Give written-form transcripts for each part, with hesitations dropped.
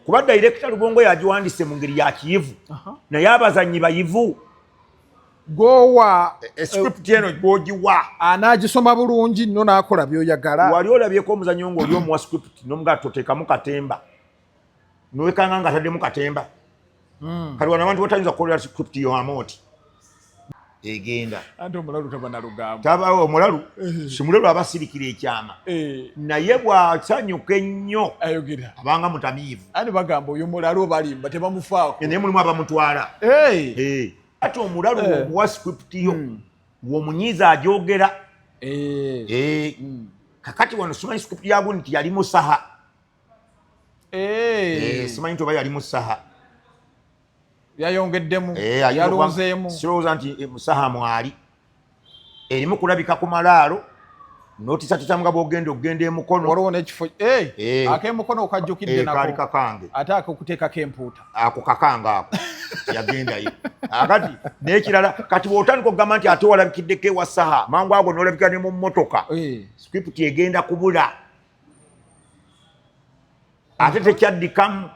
Kuba director Lubongo yagiwandise mu ngeri ya kiyivu, naye abazannyi bayivu. Gowa Script eno gwogiwa anaagisoma bulungi nnyo n'akola by'oyagala. Wali olabyeko omuzannyo ng'oli omuwa script n'omugaa toteekamu katemba, nowekanga nga ataddemu katemba? Kati wano abantu batayinza kukolera script yoamooti egenda. Anti omulalu taba na lugambo. Tabawo omulalu, simulalu aba asirikira ekyama. Naye bw'asanyuka ennyo ayogera abanga mutamiivu. Anti bagamba oyo mulalu, balimba, tebamufaako. Naye mulimu abamutwala. Ate omulalu omuwa script yo, womunyiiza agyogera. Kakati wano simanyi script yagu nti yali musaha. Simanyi nti oba yali musaha. Yayongeddemu. Ayinza yalonzeemu. Sirowooza nti musaha mwali erimu kulabika ku malaalo notisatisa nga bwogenda okugenda emukono. Waliwo n'ekifo ak'emukono okajjukidde. Kaali nako kakange. Ate akokuteekako empuuta. Ako kakange ako yagendayo. Akati n'ekirala, kati bw'otandika okugamba nti ate walabikiddeko ewa Saha, mangu ago n'olabika ne mu mmotoka, script egenda kubula ate tekyaddikamu.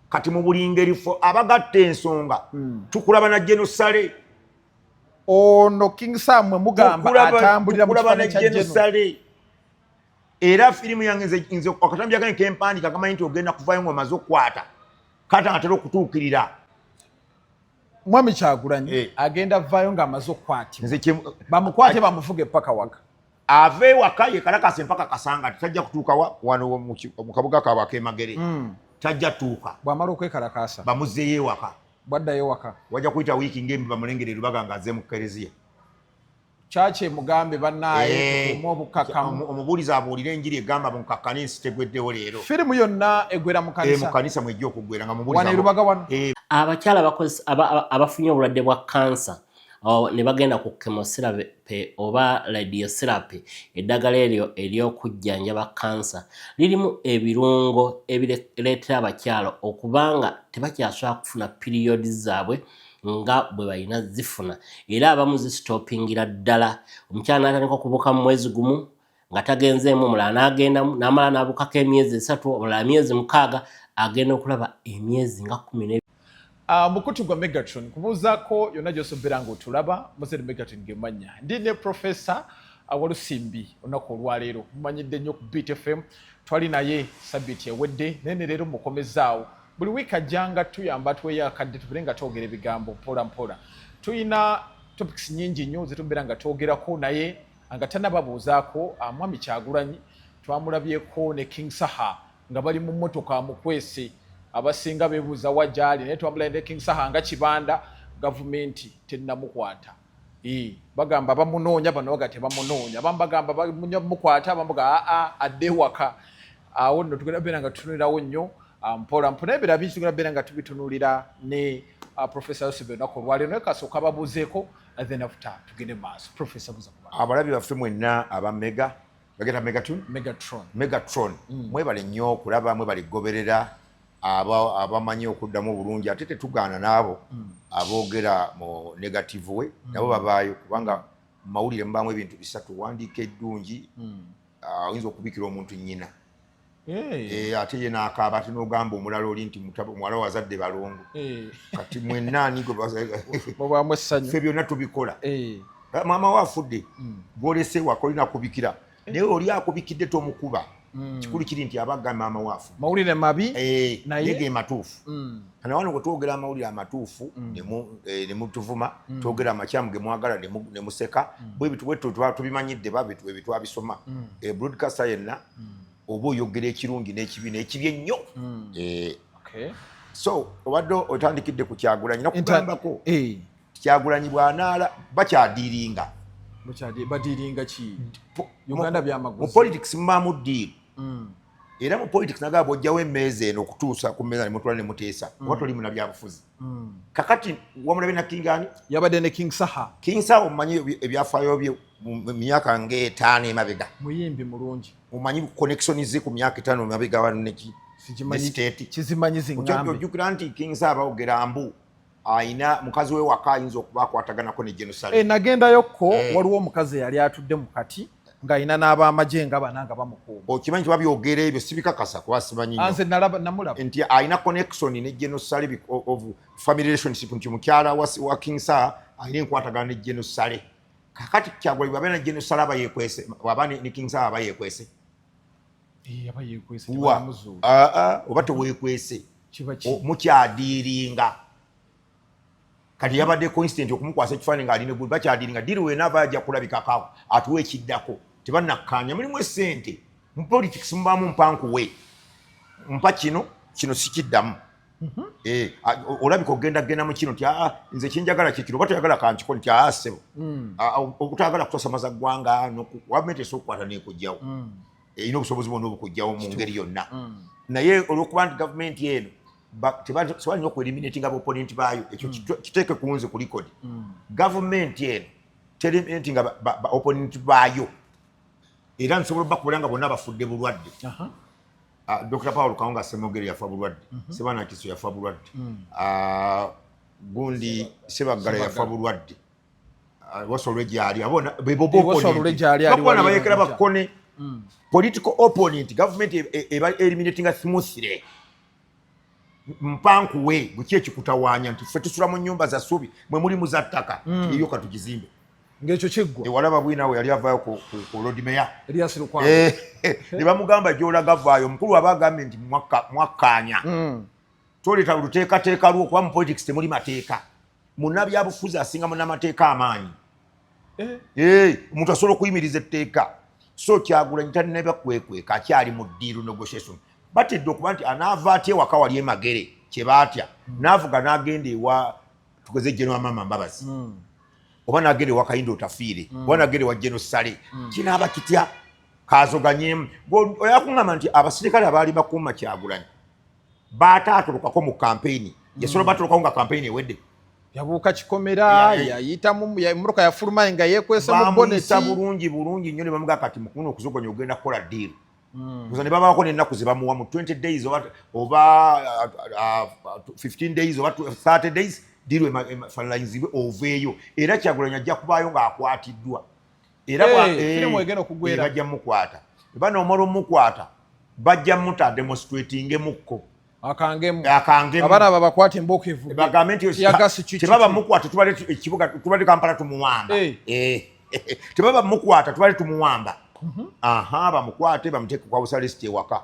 Kati mu buli ngeri fo abagatta ensonga tukulaba na genosale. Ono King Sam mwe mugamba atambulira mu tukulaba ne kifaananyi kya Geno. Genosale. Era firimu yange nze akatambi akange kempandika kamanyi nti ogenda kuvayo ng'omaze okukwata kata atera okutuukirira. Mwami Kyagulanyi agenda vaayo ng'amaze okukwatibwa. Nze Bamukwate, bamufuge paka waka. Ava ewaka yekalakasa empaka Kasanga, tajja kutuuka wano mu kabuga kaabwe ak'Emagere, tajja tuuka. Bw'amala okwekalakaasa, bamuzzeeyo ewaka. Bwaddayo waka, wajja kuyita wiiki ng'embi bamulengere Erubaga ng'azze mu kereziya. Kyaki emugambe, bannaaye, tukuume obukkakkamu. Omubuulizi abuulire enjiri egamba mukakkane, ensi tegweddewo leero. Firimu yonna egwera mu Mu kanisa. Kanisa mwejja okuggwera nga mubuulizi Wano Erubaga wano. Abakyala abafunye obulwadde bwa kansa ne bagenda ku chemotherapy oba radiotherapy, eddagala eryo ery'okujjanjaba kansa lirimu ebirungo ebireetera abakyala okubanga tebakyasobola kufuna periods zaabwe nga bwe balina zifuna, era abamu zisitopingira ddala. Omukyala n'atandika okubuka mu mwezi gumu nga tagenzeemu, omulala n'agendamu n'amala n'abukako emyezi 3, omulala myezi 6, agenda okulaba emyezi nga 10 ne Mukutu gwa Megatron kubuuzaako yonna gy'osobbera ng'otulaba. Muzeri Megatron gemanya ndi ne Profesa Walusimbi olunaku olwaleero. Mumanyidde nnyo ku Beat FM, twali naye sabbiiti ewedde, naye ne leero mukomezaawo. Buli wiiki ajjanga tuyamba tweyakadde tubere nga twogera ebigambo mpola mpola. Tulina topics nyingi nnyo zetubeera nga twogerako, naye nga tannababuuzaako, Mwami Kyagulanyi twamulabyeko ne King Saha nga bali mu mmotoka amukwese. Abasinga beebuuza wa gy'ali, naye twamulabye ne King Saha nga Kibanda. Gavumenti tennamukwata. Bagamba bamunoonya, bano baga tebamunoonya, abamu bagamba bamukwata, abamu baga aa adde ewaka. Awo nno tugenda beera nga tutunulirawo nnyo mpola mpola ebira bingi, tugenda beera nga tubitunulira ne Profesa Yosef olunaku olwaleero. Naye kasooka babuuzeeko, then after tugende maaso. Profesa, buza ku bantu. Abalabi baffe mwenna aba Mega, bagenda Megatron. Megatron. Megatron, mwebale nnyo okulaba, mwebale kugoberera. Abamanyi okuddamu obulungi, ate tetugaana n'abo aboogera mu negative we, nabo babaayo, kubanga mu mawulire mubaamu ebintu bisatu: wandiika eddungi, oyinza okubikira omuntu nnyina, ate ye n'akaaba, ate n'ogamba omulala oli nti muwala wazadde balongo. Kati mwenna ani gwe mubaamu essanyu? Ffe byonna tubikola. Maama we afudde, gwolese waka olina kubikira, naye oli akubikidde tomukuba. Kikulu kiri nti abaga maama we afudde. Mawulire mabi. Naye ge matuufu. Kana wano bwe twogera amawulire amatuufu ne mutuvuma, twogera amakyamu ge mwagala ne museka. Bwe bitu bwe tuba tubimanyidde, babitu ebyo twabisoma. Broadcaster yenna oba oyogera ekirungi n'ekibi n'ekibi ennyo. So obadde otandikidde ku Kyagulanyi, nakugambako Kyagulanyi bw'anaala bakyadiiringa. Badiiringa ki? Uganda mu byamaguzi. Politics mubaamu deal. Era mu politics nagamba bw'ojjawo emmeeza eno okutuusa ku mmeeza ne mutula ne muteesa, oba toli munabyabufuzi. Kakati wamulabe na Kingani. Yabadde ne King Saha. King Saha omumanyi ebyafaayo bye mu myaka ng'etaano emabega. Muyimbi mulungi. Omanyi connection ze ku myaka 5 emabega wano neki ne state. Kizimanyi, ziŋŋambe. Ojjukira nti King Saha bawogera mbu ayina mukazi we waka ayinza okuba akwataganako ne Jerusalem. Nagendayokko. Waliwo omukazi eyali atudde mu kati. Ng'alina n'abamagye nga bana nga bamukuuma. Okimanyi nti babyogera ebyo, sibikakasa kuba simanyi nnyo. Ah, nze nalaba, namulaba. Nti alina connection ne General Saleh of family relationship, nti mukyala wa King Saha alina enkwatagana ne General Saleh. Kakati Kyagulanyi bw'abeera ne General Saleh aba yeekwese, bw'aba ne King Saha aba yeekwese. Eh, aba yeekwese. Wa? Tebamuzuula. Ah, ah, oba teweekwese. Kiba ki? Mukyadiiringa. Kati yabadde coincident okumukwasa ekifaananyi ng'ali ne gundi, bakyadiiringa deal. Wenaava ajja kulabikako atuwa ekiddako. Tebannakkaanya, mulimu essente. Mu politics mubaamu mpankuwe, mpa kino, kino sikiddamu. Eh, olabika ogenda genda mu kino nti aa, nze kyenjagala kikino, oba toyagala kankiko nti aa, ssebo. Ah, obutayagala kusasamaza ggwanga, gavumenti esobola okukwata nekugjawo, erina obusobozi bwonna obukugjawo mu ngeri yonna. Naye olwokuba nti gavumenti eno tebalina okueliminatinga opponent baayo, ekyo kiteeke ku nze ku record. Gavumenti eno teeliminatinga ba opponent baayo, era nsobola obakubula nga bonna bafudde bulwadde. Ah, Dr Paul Kawanga Semogere yafa bulwadde, Sebana Kiso yafa bulwadde, Ah, gundi Sebaggala yafa bulwadde. Ah, Wasolwe gyali, abona Wasolwe gyali, ali bebona wali bayekera eno. Bakone political opponent, government eba eliminatinga smoothly. Mpankuwe buki ekikutawaanya nti ffe tusula mu nyumba za ssubi, mwe muli mu za ttaka, eyo katugizimbe. Ng'ekyo kiggwa. Ewalaba bwinawe yali avaayo ku Lord Mayor. Erias Lukwago. Eh, ne bamugamba gy'olaga vaayo. Omukulu aba agambye nti mwakkaanya, toleeta luteekateeka lwo, kuba mu politics temuli mateeka. Munnabyabufuzi asinga munnamateeka amaanyi. Eh. Eh, omuntu asobola okuyimiriza etteeka. So Kyagulanyi talina kwekweka, akyali mu deal negotiation. Batedde okuba nti anaava atya ewaka wali emagere kyebaatya, n'avuga n'agenda ewa, tugeze, General Mama Mbabazi, oba n'agenda ewa Kahinda Otafiire, oba n'agenda ewa General Saleh, kinaaba kitya? Kazoganyemu oyakuŋŋamba nti abasirikale abaali bakuuma Kyagulanyi baataatulukako mu kampeyini, yasobola batulukako nga kampeyini ewedde. Yabuuka kikomera. Yayitamu emmotoka, yafuluma nga yeekwese mu bamuyisa boneti. Bulungi bulungi nnyo, ne bamugaa kati mukuno okuzoganya ogenda kukola deal. Kuza ne babaako n'ennaku ze bamuwa mu 20 days oba 15 days oba 30 days, deal finalizibwe oveeyo. Era Kyagulanyi ajja kubaayo ng'akwatiddwa era Eh, firimu egenda okuggwera. Bajja mukwata, banoomala omukwata bajja muta demonstratingemukko. Akangemu. Akangemu. Abaana babakwate embooko evuge. Bagambe nti Tiyagasi ki- tebaba mukwata, tubale ekibuga, tubale Kampala tumuwamba. Eh. Eh, tebaba mukwata, tubale tumuwamba. Aha, bamukwate bamuteeke kwa house arrest ewaka.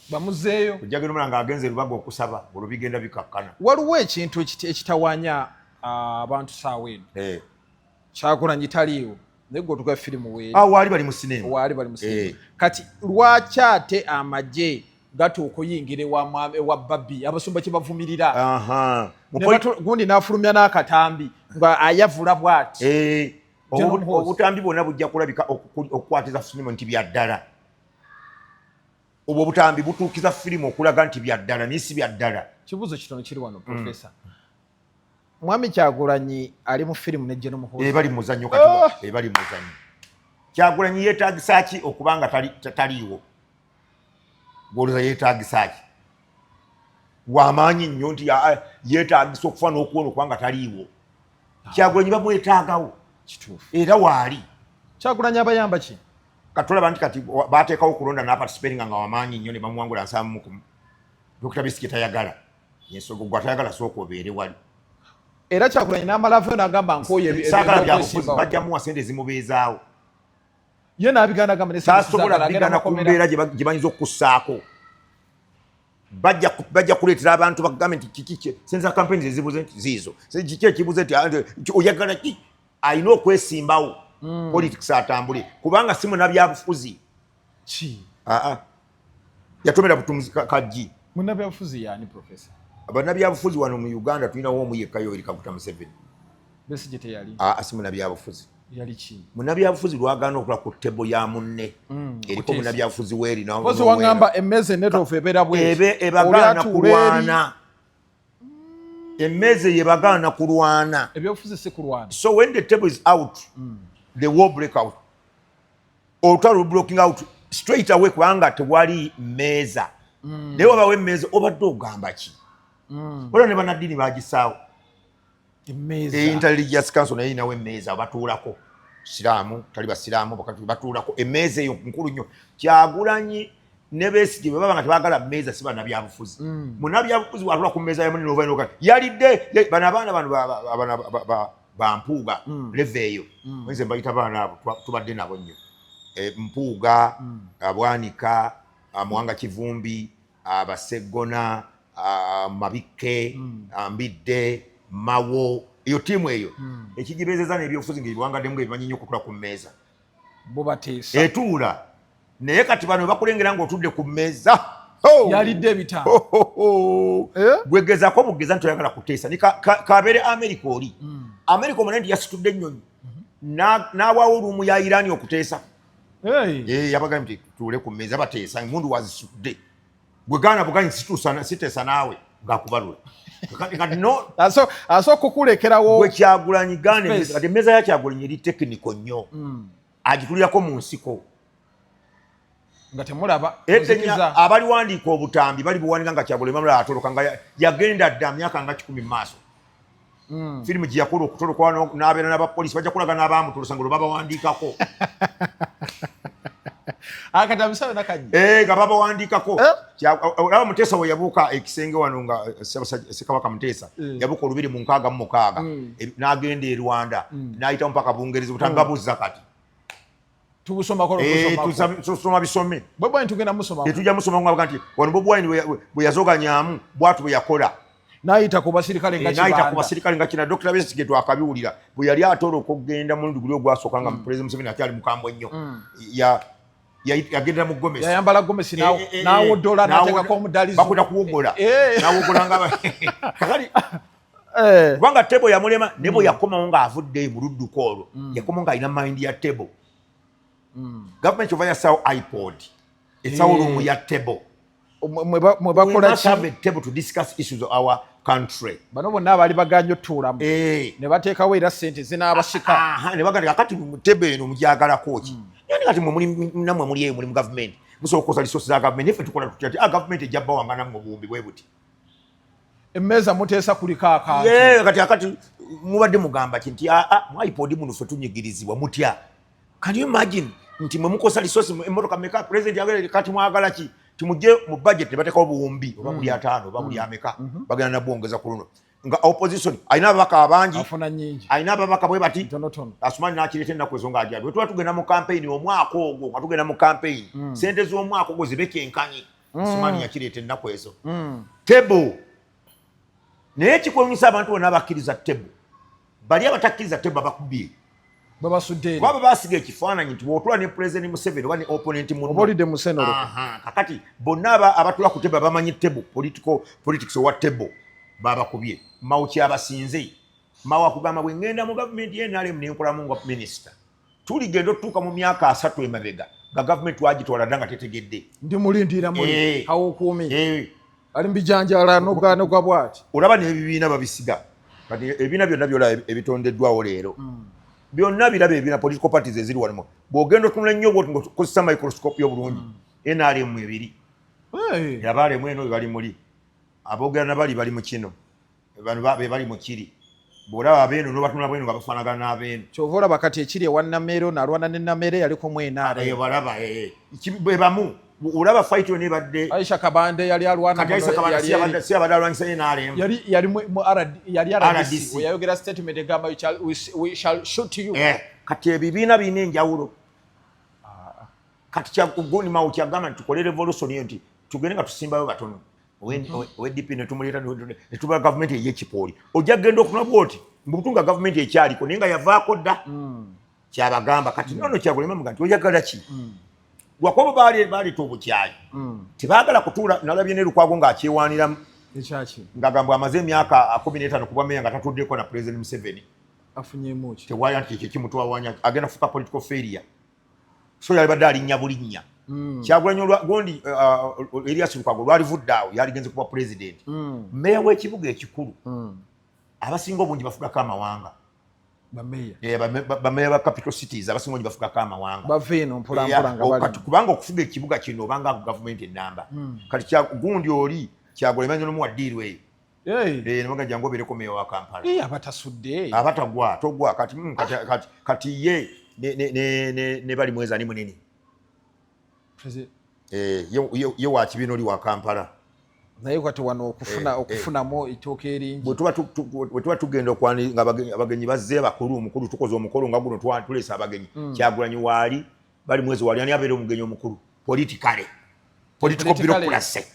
Bamuzeeyo. Ojja genda omulanga agenze Lubaga okusaba, olwo bigenda bikakkana. Waliwo ekintu ekitawaanya abantu saawa eno. Eh. Kyagulanyi taliiwo, naye gwe otuga firimu weeri. Ah, waali bali mu sinema. Waali bali mu sinema. Eh. Kati lwaki ate amagye gatuuka okuyingira ewa Babi, abasumba kye bavumirira? Aha. Mu Ne gundi n'afulumya n'akatambi nga ayavula bw'ati. Eh, General Muhoozi. Obutambi bwonna bujja kulabika okukwatiza firimu nti bya ddala. Obwo obutambi butuukiza firimu okulaga nti bya ddala, naye si bya ddala. Kibuuzo kitono kiri wano, profesa. Mwami Kyagulanyi ali mu firimu ne General Muhoozi. Eh, bali mu muzannyo kati. Oh! Bali mu muzannyo. Kyagulanyi yeetagisa ki okuba nga taliiwo? Gwolooza yeetagisa ki? Wamaanyi nnyo nti yeetagisa okufa n'okuwona okuba nga taliiwo? Kyagulanyi bamwetaagawo. Kituufu. Era waali. Kyagulanyi abayamba ki? Katulaba nti kati bateekawo okulonda n'aparticipatinga nga wamaanyi nnyo ne bamuwangula 71. Dr Besigye tayagala ensonga, gwe atayagala sooka obeere wali. Era Kyagulanyi n'amala avayo n'agamba nkooye Saagala byabufuzi. ebyokwesimbawo. Bajja muwa sente zimubeezaawo. Ye n'abigana agamba ne sente Tasobola sizaagala, agenda bigana ku makomera. mbeera gye bayinza okukussaako. Bajja kuleetera abantu bagambe nti kiki sente za kampeni zezibuze nti ziizo. Kiki ekibuze nti ah, oyagala ki? Alina okwesimbawo, politics atambule, kubanga si munabyabufuzi. Ki? Aa, yatomera butumizi kajji. Munnabyabufuzi yaani, profesa? Bannabyabufuzi wano mu Uganda tulinawo omu yekka, Yoweri Kaguta Museveni. Besigye teyali? Aa, si munabyabufuzi. Yali ki? Munabyabufuzi lwagaana okula ku table ya munne eriko. Kuteesa. Munabyabufuzi weeri. Pozi waŋŋamba emmeeza enetoofu ebeera bweti. Ebe ebagaana kulwana, emmeeza yebagaana kulwana. Ebyobufuzi si kulwana. So when the table is out, the war break out, olutalo blocking out straight away, kubanga tewali mmeeza. Naye wabawo emmeeza, obadde ogamba ki? Olwo ne bannaddiini bagisaawo. Emmeeza. Interreligious Council naye erinawo emmeeza batuulako. Siraamu, tali basiraamu, batuulako emmeeza eyo nkulu nnyo. Kyagulanyi ne Besigye bwe baba nga tebaagala mmeeza, si bannabyabufuzi. Munnabyabufuzi bw'atula ku mmeeza ya munne n'ova yalidde, bano abaana bano ba Mpuuga, level eyo, nze mbayita baana abo, tubadde nabo nnyo. Mpuuga, Bwanika, Muwanga Kivumbi, Abaseggona, Mabikke, Mbidde, Mawo, eyo ttiimu eyo ekigibeezeza n'ebyobufuzi ng'ebiwangaddemu ng'ebimanyi nnyo okutula ku mmeeza. Bubateesa. Etuula, naye kati bano bakulengera ng'otudde ku mmeeza. Yalidde ebitaano. Eh? Gwegezako bugeza nti oyagala kuteesa ni kabeere Amerika, oli Amerika omanyi nti yasitudde ennyonyi n'awaawo room ya Irani okuteesa. Hey. Eh, yabagambye nti tuule ku mmeeza bateesa, emundu wazisitudde, gwe gaana buganyi siteesa naawe ng'akubalula. Kati no Asooka okukulekerawo. Gwe Kyagulanyi gaana. Space. Kati emmeeza ya Kyagulanyi eri technical nnyo, agitulirako mu nsiko. Nga temulaba. Etenya. Muzikiza. Abaliwandiika obutambi bali buwandika nga Kyagulanyi bamulaba atoloka, nga yagenda dda myaka nga 100 mu maaso. Firimu gye yakola okutoloka n'abeera n'abapoliisi, bajja kulaga n'abaamutolosa nga olwo babawandiikako. Akati abisabe nakajja. Eh, nga babawandiikako. Eh? Olaba Muteesa we yabuuka ekisenge wano nga Ssekabaka Muteesa yabuuka olubiri mu 66, n'agenda e Rwanda, n'ayitamu paka Bungereza, butanga buzza kati. Tubusomako. Eh, Lwobusomako. Tusoma bisome. Bwe bwani tugenda musomako. Tetujja musoma nga nti wano Bobi Wine bwe yazoganyamu bwatu bwe yakola. N'ayita ku basirikale nga Eh, n'ayita ku Kibanda. basirikale nga kina Dr. Besigye twakabiwulira bwe yali atoloka okugenda mulundi guli ogwasooka nga President Museveni akyali mukambwe nnyo, yagendera mu gomesi. Yayambala gomesi. Eh, N'awodola, n'ateekako omudalizo. Bakwita kuwogola. N'awogola nga kakali kubanga table yamulema, ne bwe yakomawo ng'avuddeyo mu ludduka olwo, yakomawo ng'alina mind ya table. Gavumenti kyova yassaawo IPOD, essaawo room ya table. Mwe We bakola must ki? have a table to discuss issues of our country. Bano bonna abaali baganye otuulamu ne bateekawo era sente zinaabasika. Aha, ne bagamba kakati mu table eno mugyagalako ki? Naye kati mwe muli, nammwe muli eyo, muli mu gavumenti, musobola okukozesa resources za gavumenti, naffe tukola tutya ti gavumenti ejja bbawanga nammwe obuwumbi bwe buti. Emmeeza muteesa kuliko akantu. Ye, kati akati mubadde mugamba ki nti mu IPOD muno ffe tunyigirizibwa mutya? Can you imagine nti mwe mukozesa resources, emmotoka meka president yagala, kati mwagala ki? Timujje mu budget ne bateekawo obuwumbi oba buli 50 oba buli ameka, bagenda nabwongeza ku luno nga opposition alina ababaka abangi. Afuna nyingi. Alina ababaka bwe bati. Ntonotono. Asumani n'akireeta ennaku ezo ng'agyali bwe tuba tugenda mu campaign omwaka ogwo, nga tugenda mu campaign, sente z'omwaka ogwo zibe kyenkanyi. Asumani yakireeta ennaku ezo, table. Naye kikwewunyisa abantu bonna abakkiriza table, bali abatakkiriza table abakubye. Babasudde eri. Kuba basiga ekifaananyi nti bw'otula ne President Museveni oba ne opponent munno, Oba olidde musenero. Aha, kakati bonna abatula ku table bamanyi table, political politics owa table babakubye. Mawo kyabasinze, Mawo akugamba bwe ŋŋenda mu gavumenti ye NRM nenkolamu nga minisita, tuligenda otutuuka mu myaka 30 emabega nga gavumenti twagitwala dda nga tetegedde. Ndi mulindiira muli kawukuumi. Ali mubijanjala nogwa bwati. Olaba n'ebibiina babisiga kati, ebibiina byonna byolaba ebitondeddwawo leero, byonna biraba ebibiina, political parties eziri wano, bw'ogenda otunula ennyo bwoti ng'okozesa microscope y'obulungi, NRM ebiri. Abalemu eno bali muli aboogera nabali bali mu kino, bano be bali mu kiri, bw'olaba abeeno n'obatunula bweno nga bafaanagana n'abeeno. Kyova olaba kati ekiri ewa Namere, ono alwana ne Namere yaliko mu NRM. Balaba bwe bamu, olaba fight yonna ebadde. Aisha Kabande yali alwana. Kati Aisha Kabande si abadde alwanyisa NRM? Yali mu RD, yali RDC. RDC. We yayogera statement egamba we shall shoot you. Eh, kati ebibiina birina enjawulo. Kati gundi Mawo kyagamba nti tukole revolution eyo, nti tugende nga tusimbayo batono, owe DP netumuleeta netuba gavumenti ey'ekipooli, ojja kugenda okunwa bwoti mbutu nga gavumenti ekyaliko naye nga yavaako dda. Kyabagamba kati nono Kyagulema muga nti oyagala ki? Lwakuba baleeta obukyayi, tebaagala kutuula. Nalabye ne Lukwago ng'akyewaaniramu. Ekyaki? Ng'agamba amaze emyaka 15 ku bwameya nga tatuddeko na President Museveni. Afunyemu ki? Tewali, nti ekyo kimutwawanya agenda kufuuka political failure, so yalibadde alinnya bulinnya. Kyagulanyi gundi Erias Lukwago lwalivudde awo yaligenze kuba president, meya w'ekibuga ekikulu. Abasinga obungi bafugako amawanga. Bameya. Eh, bameya ba capital cities abasinga obungi bafugako amawanga. Bava eno mpolampola nga bali. Kati kubanga okufuga ekibuga kino obanga gavumenti enamba, kati gundi oli Kyagulanyi bayinza nomuwa deal eyo. Hey. Eh, nebaga jangu obeereko meya wa Kampala. Eh, abatasudde. Abatagwa togwa kati, kati ye ne Balimwezo ani munene? Eh, ye wa kibiina, oli wa Kampala. Naye kati wano okufuna okufunamu ettooke eringi. Bwe tuba tugenda okwani nga abagenyi bazze bakulu, omukulu tukoze omukolo nga guno, tuleese abagenyi, Kyagulanyi waali, Balimwezo waali, ani abeera omugenyi omukulu politically, political Politically. bureaucracy?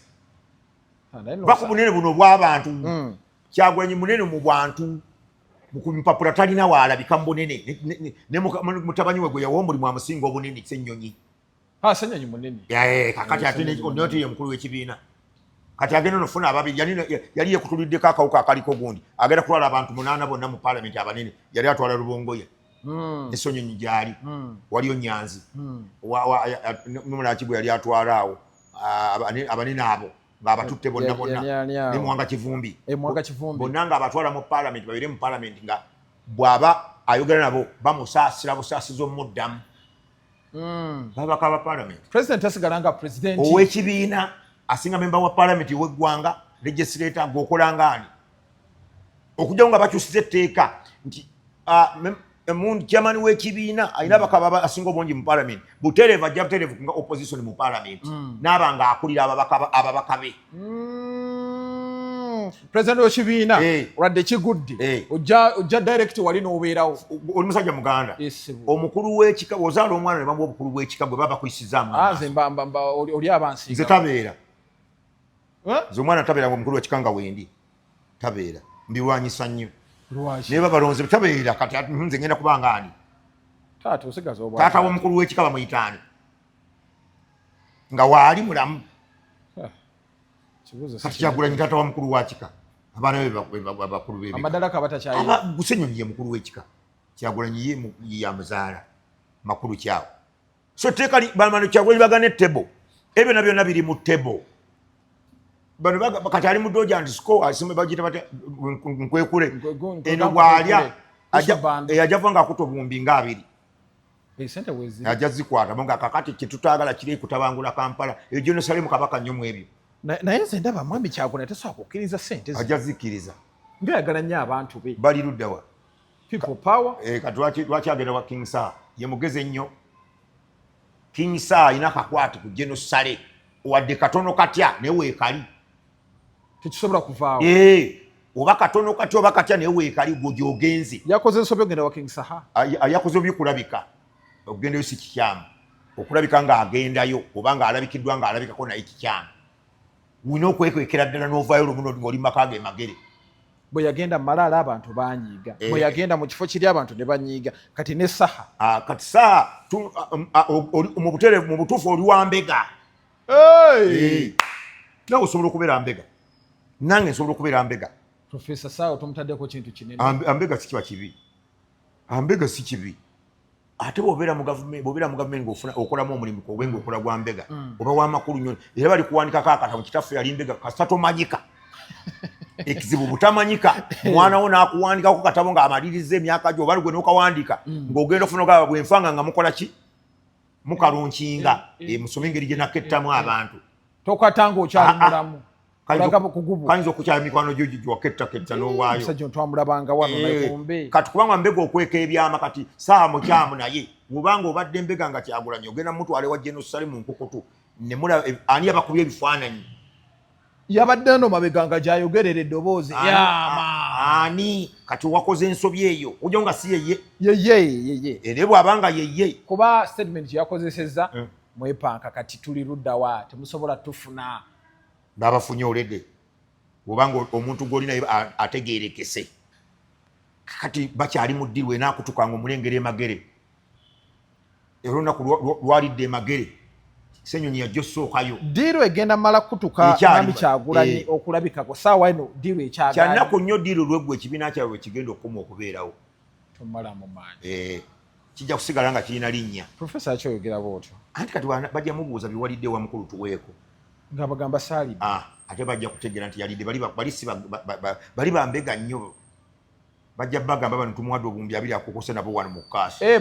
Ah, naye no- Baku bunene buno obw'abantu, Kyagulanyi munene mu bwantu, mu mpapula talina waalabika mu bunene. Ne mutabani we gwe yawa omulimu amusinga obunene, Ssennyonyi. Ah, Ssennyonyi munene. Kakati ate noti ye mukulu w'ekibiina, kati agenda nofuna ababiri. Yali yekutuliddeko akawuka akaliko gundi, agenda kutwala abantu munaana bonna mu paalamenti abanene. Yali atwala Rubongoya ne Ssenyonyi gyali, waliyo Nyanzi, nomulaki gwe yali atwala awo, abanene abo ng'abatutte bonna bonna. Yani awo? Ne Muwanga Kivumbi. Eh, Muwanga Kivumbi. Bonna ng'abatwala mu paalamenti, babire mu paalamenti, nga bw'aba ayogera nabo bamusaasira busaasiza omuddamu. Babaka ba paalamenti. President asigala nga president. Ow'ekibiina asinga memba wa paalamenti ow'eggwanga, legislator, gweokola ngaani? Okujjawo nga bakyusiza etteeka nti chairman w'ekibiina alina abakaba asinga obungi mu paalamenti butereevu, ajja butereevu nga opposition mu paalamenti, n'aba nga akulira ababaka be. President w'ekibiina olwadde kigudde, ojja direct wali n'obeerawo. Oli musajja muganda. Yes, bo. Omukulu w'ekika, ozaala omwana ne bamuwa obukulu bw'ekika, bwe baba bakuyisizaamu Ah, amaaso. Nze mba oli abansinga. Nze tabeera. Eh? Nze omwana tabeera nga omukulu w'ekika nga wendi, tabeera, mbirwanyisa nnyo. Lwaki? Naye babalonze tabeera. Kati nze ngenda kubanga ani? Taata osigaza obwa Taata w'omukulu w'ekika bamuyita ani nga waali mulamu? Ah, kibuuzo si Kati Kyagulanyi taata wa mukulu wa kika, abaana be bakulu b'ebika. Amadalaka batakyayi. Ssenyonyi ye mukulu w'ekika, Kyagulanyi ye yamuzaala, makulu kyawo. So etteeka bamano Kyagulanyi bagana ettebo, ebyo byonna byonna biri mu ttebo. Bano kati ali mu dodge and score, asime bagiyita batya, nkwekule eno bw'alya Bando. Ajja kuba nga akuta obuwumbi nga 20. Sente weziri. Ajja zikwata nga kakati kyetutaagala kiri kutabangula Kampala. Eyo Jerusalemu kabaka nnyo mu ebyo. Naye nze ndaba mwami Kyagulanyi tasobola kukkiriza sente Ajja zikkiriza. Ngayagala nnyo abantu be. Bali luddawa? People Power. Eh, kati lwaki agenda wa King Saha? Ye mugezi ennyo King Saha, alina akakwate ku General Saleh, wadde katono katya, naye weekali. Tekisobola kuvaawo. Eh, oba katono katya oba katya, naye weekali gwe gyogenze. Yakoze ensobi ogenda wa King Saha? Yakoze obikulabika okugendayo si kikyamu, okulabika ng'agendayo oba ng'alabikiddwa ng'alabikako, naye kikyamu. Olina okwekwekera ddala n'ovaayo lumu ng'oli mu maka ge Magere. Bwe yagenda mu malaalo abantu banyiiga. Bwe yagenda mu kifo kiri abantu ne banyiiga, kati ne Saha. Ah, kati saa mu butereevu, mu butuufu oli wa mbega. Hey! Eh, nawe osobola okubeera mbega, nange nsobola okubeera mbega. Profesa Saha tomutaddeko kintu kinene. Ambega si kiba kibi, ambega si kibi. Ate bw'obeera mu gavumenti ng'ofuna okolamu omulimu, obe ng'okola gwa mbega, oba w'amakulu nnyo, era bali kuwandikako akatabo, kitaffe yali mbega. Kasita tomanyika, ekizibu butamanyika, mwana wo n'akuwandikako katabo ng'amaliriza emyaka gyo, oba gwe n'okawandiika ng'ogenda ofuna ogaba bwenfanga nga mukola ki, mukalunkinga. Musome engeri gye nakettamu abantu. Tokwatanga okyali Ah, ah. mulamu. Olaga bukugubu. Kayinza okukyala mikwano gyo giwakettaketta n'owaayo. Omusajja ono twamulabanga wano naye kumbe. Kati kubanga mbega okweka ebyama, kati saawa mukyamu, naye bwobanga obadde mbega nga Kyagulanyi ogenda mutwala ewa General Saleh mu nkukutu nemulaba ani yabakubye ebifaananyi? Yabadde no mabega nga gyayogerera eddoboozi. Yama. Ani kati wakoze ensobi eyo ojja nga si yeye? Yeye, yeye. Era bw'abanga yeye. Kuba statement gyeyakozesezza, mwepanka kati tuli luddawa, temusobola tufuna. Babafunye olede obanga omuntu gw'olinaye ategerekese. Kati bakyali mu ddirwe enaakutuka nga omulengera emagere, era olunaku lwalidde emagere, Senyonyi yajja osookayo. Deal egenda mala kutuka mwami Kyagulanyi okulabikako saawa eno, deal ekyagaanye. Kyanaku nnyo deal lweggwa, ekibiina kyabwe kigenda okukoma okubeerawo. Tomalamu maanyi. Kijja kusigala nga kirina linnya. Profesa, akyoyogera bwotyo? Anti kati bajja mubuuza biwalidde wa mukulu, tuweeko. Nga bagamba saalidde. Ah, ate bajja kutegeera nti yalidde. Bali si bali bambega nnyo, bajja bagamba bano tumuwadde 20,000 akukuse nabo wano mu kaasi. Eh,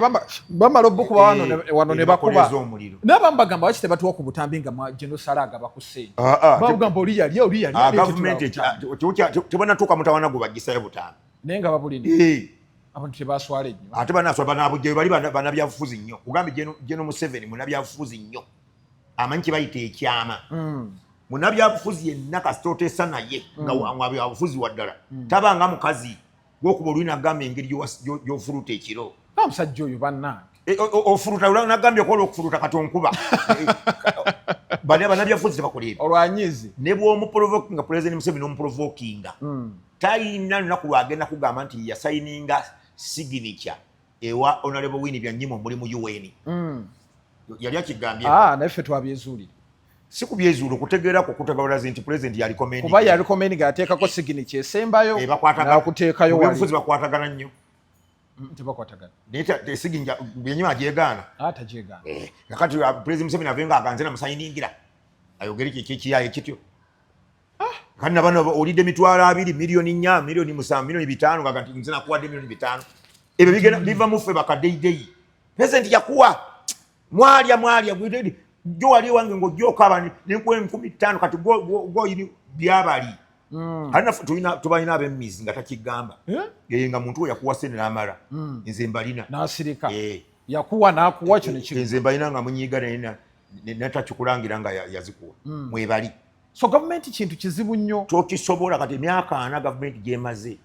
bamala obukuba wano wano ne bakuba. Bakoleeza omuliro. Naye abamu bagamba lwaki tebatuwa ku butambi nga General Saleh agaba ku ssente? Ah, ah, bagamba oli yali, oli yali. Ah, oli gavumenti tetulaba. Tebanatuuka mutawana gwe bagisayo butambi. Naye nga babulina. Abantu tebaswala ennyo. Ate banaswala banabujjayo bali banabyabufuzi nnyo. Kugambye General Museveni munabyabufuzi nnyo, amanyi kye bayita ekyama. Munabyabufuzi yenna kasita oteesa naye nga byabufuzi waddala, tabanga mukazi gwokuba olwina agamba engeri gy'ofuluta ekiro. Omusajja oyo bannange. Ofuluta nagambye okola okufuluta kati onkuba. Bali abanabyabufuzi tebakola ebyo. Olwanyizi. Ne bw'omuprovokinga, President Museveni omuprovokinga, talina lunaku lwagenda kugamba nti yasayininga signature ewa Honorable Winnie Byanyima omulimu UN. Yali akigambye? Ah, naye ffe twabyezuulira. Si kubyezuula, okutegeerako kutegawulazi nti President yali recommending. Kuba ya recommending, ateekako signature esembayo. Nakuteekayo. Byabufuzi bakwatagana nnyo. Tebakwatagana. Naye signature Byanyima agyegaana. Ah, tagyegaana. Kakati President Museveni ave nga aganze namusayiningira, ayogere kiki ekiyaye kityo. Kandi nabano olidde 20,000, 4 miliyoni, 7 miliyoni, 5 miliyoni, nga nti nze nakuwadde 5 miliyoni. Ebyo bigenda biva muffe bakadeideyi. President yakuwa, mwalya mwalya jo wali wange ng'ojja okaaba nenkuwa 5,000, kati gwoyini byabali. Alina tubalina ab'emizi nga takigamba. Nga muntu we yakuwa sente n'amala, nze mbalina. N'asirika. Yakuwa n'akuwa kyo nekiri. Nze mbalina nga munyiiga, naye natakikulangira nga yazikuwa. Mwebali. So gavumenti kintu kizibu nnyo. Tokisobola. Kati emyaka 40 gavumenti gyemaze,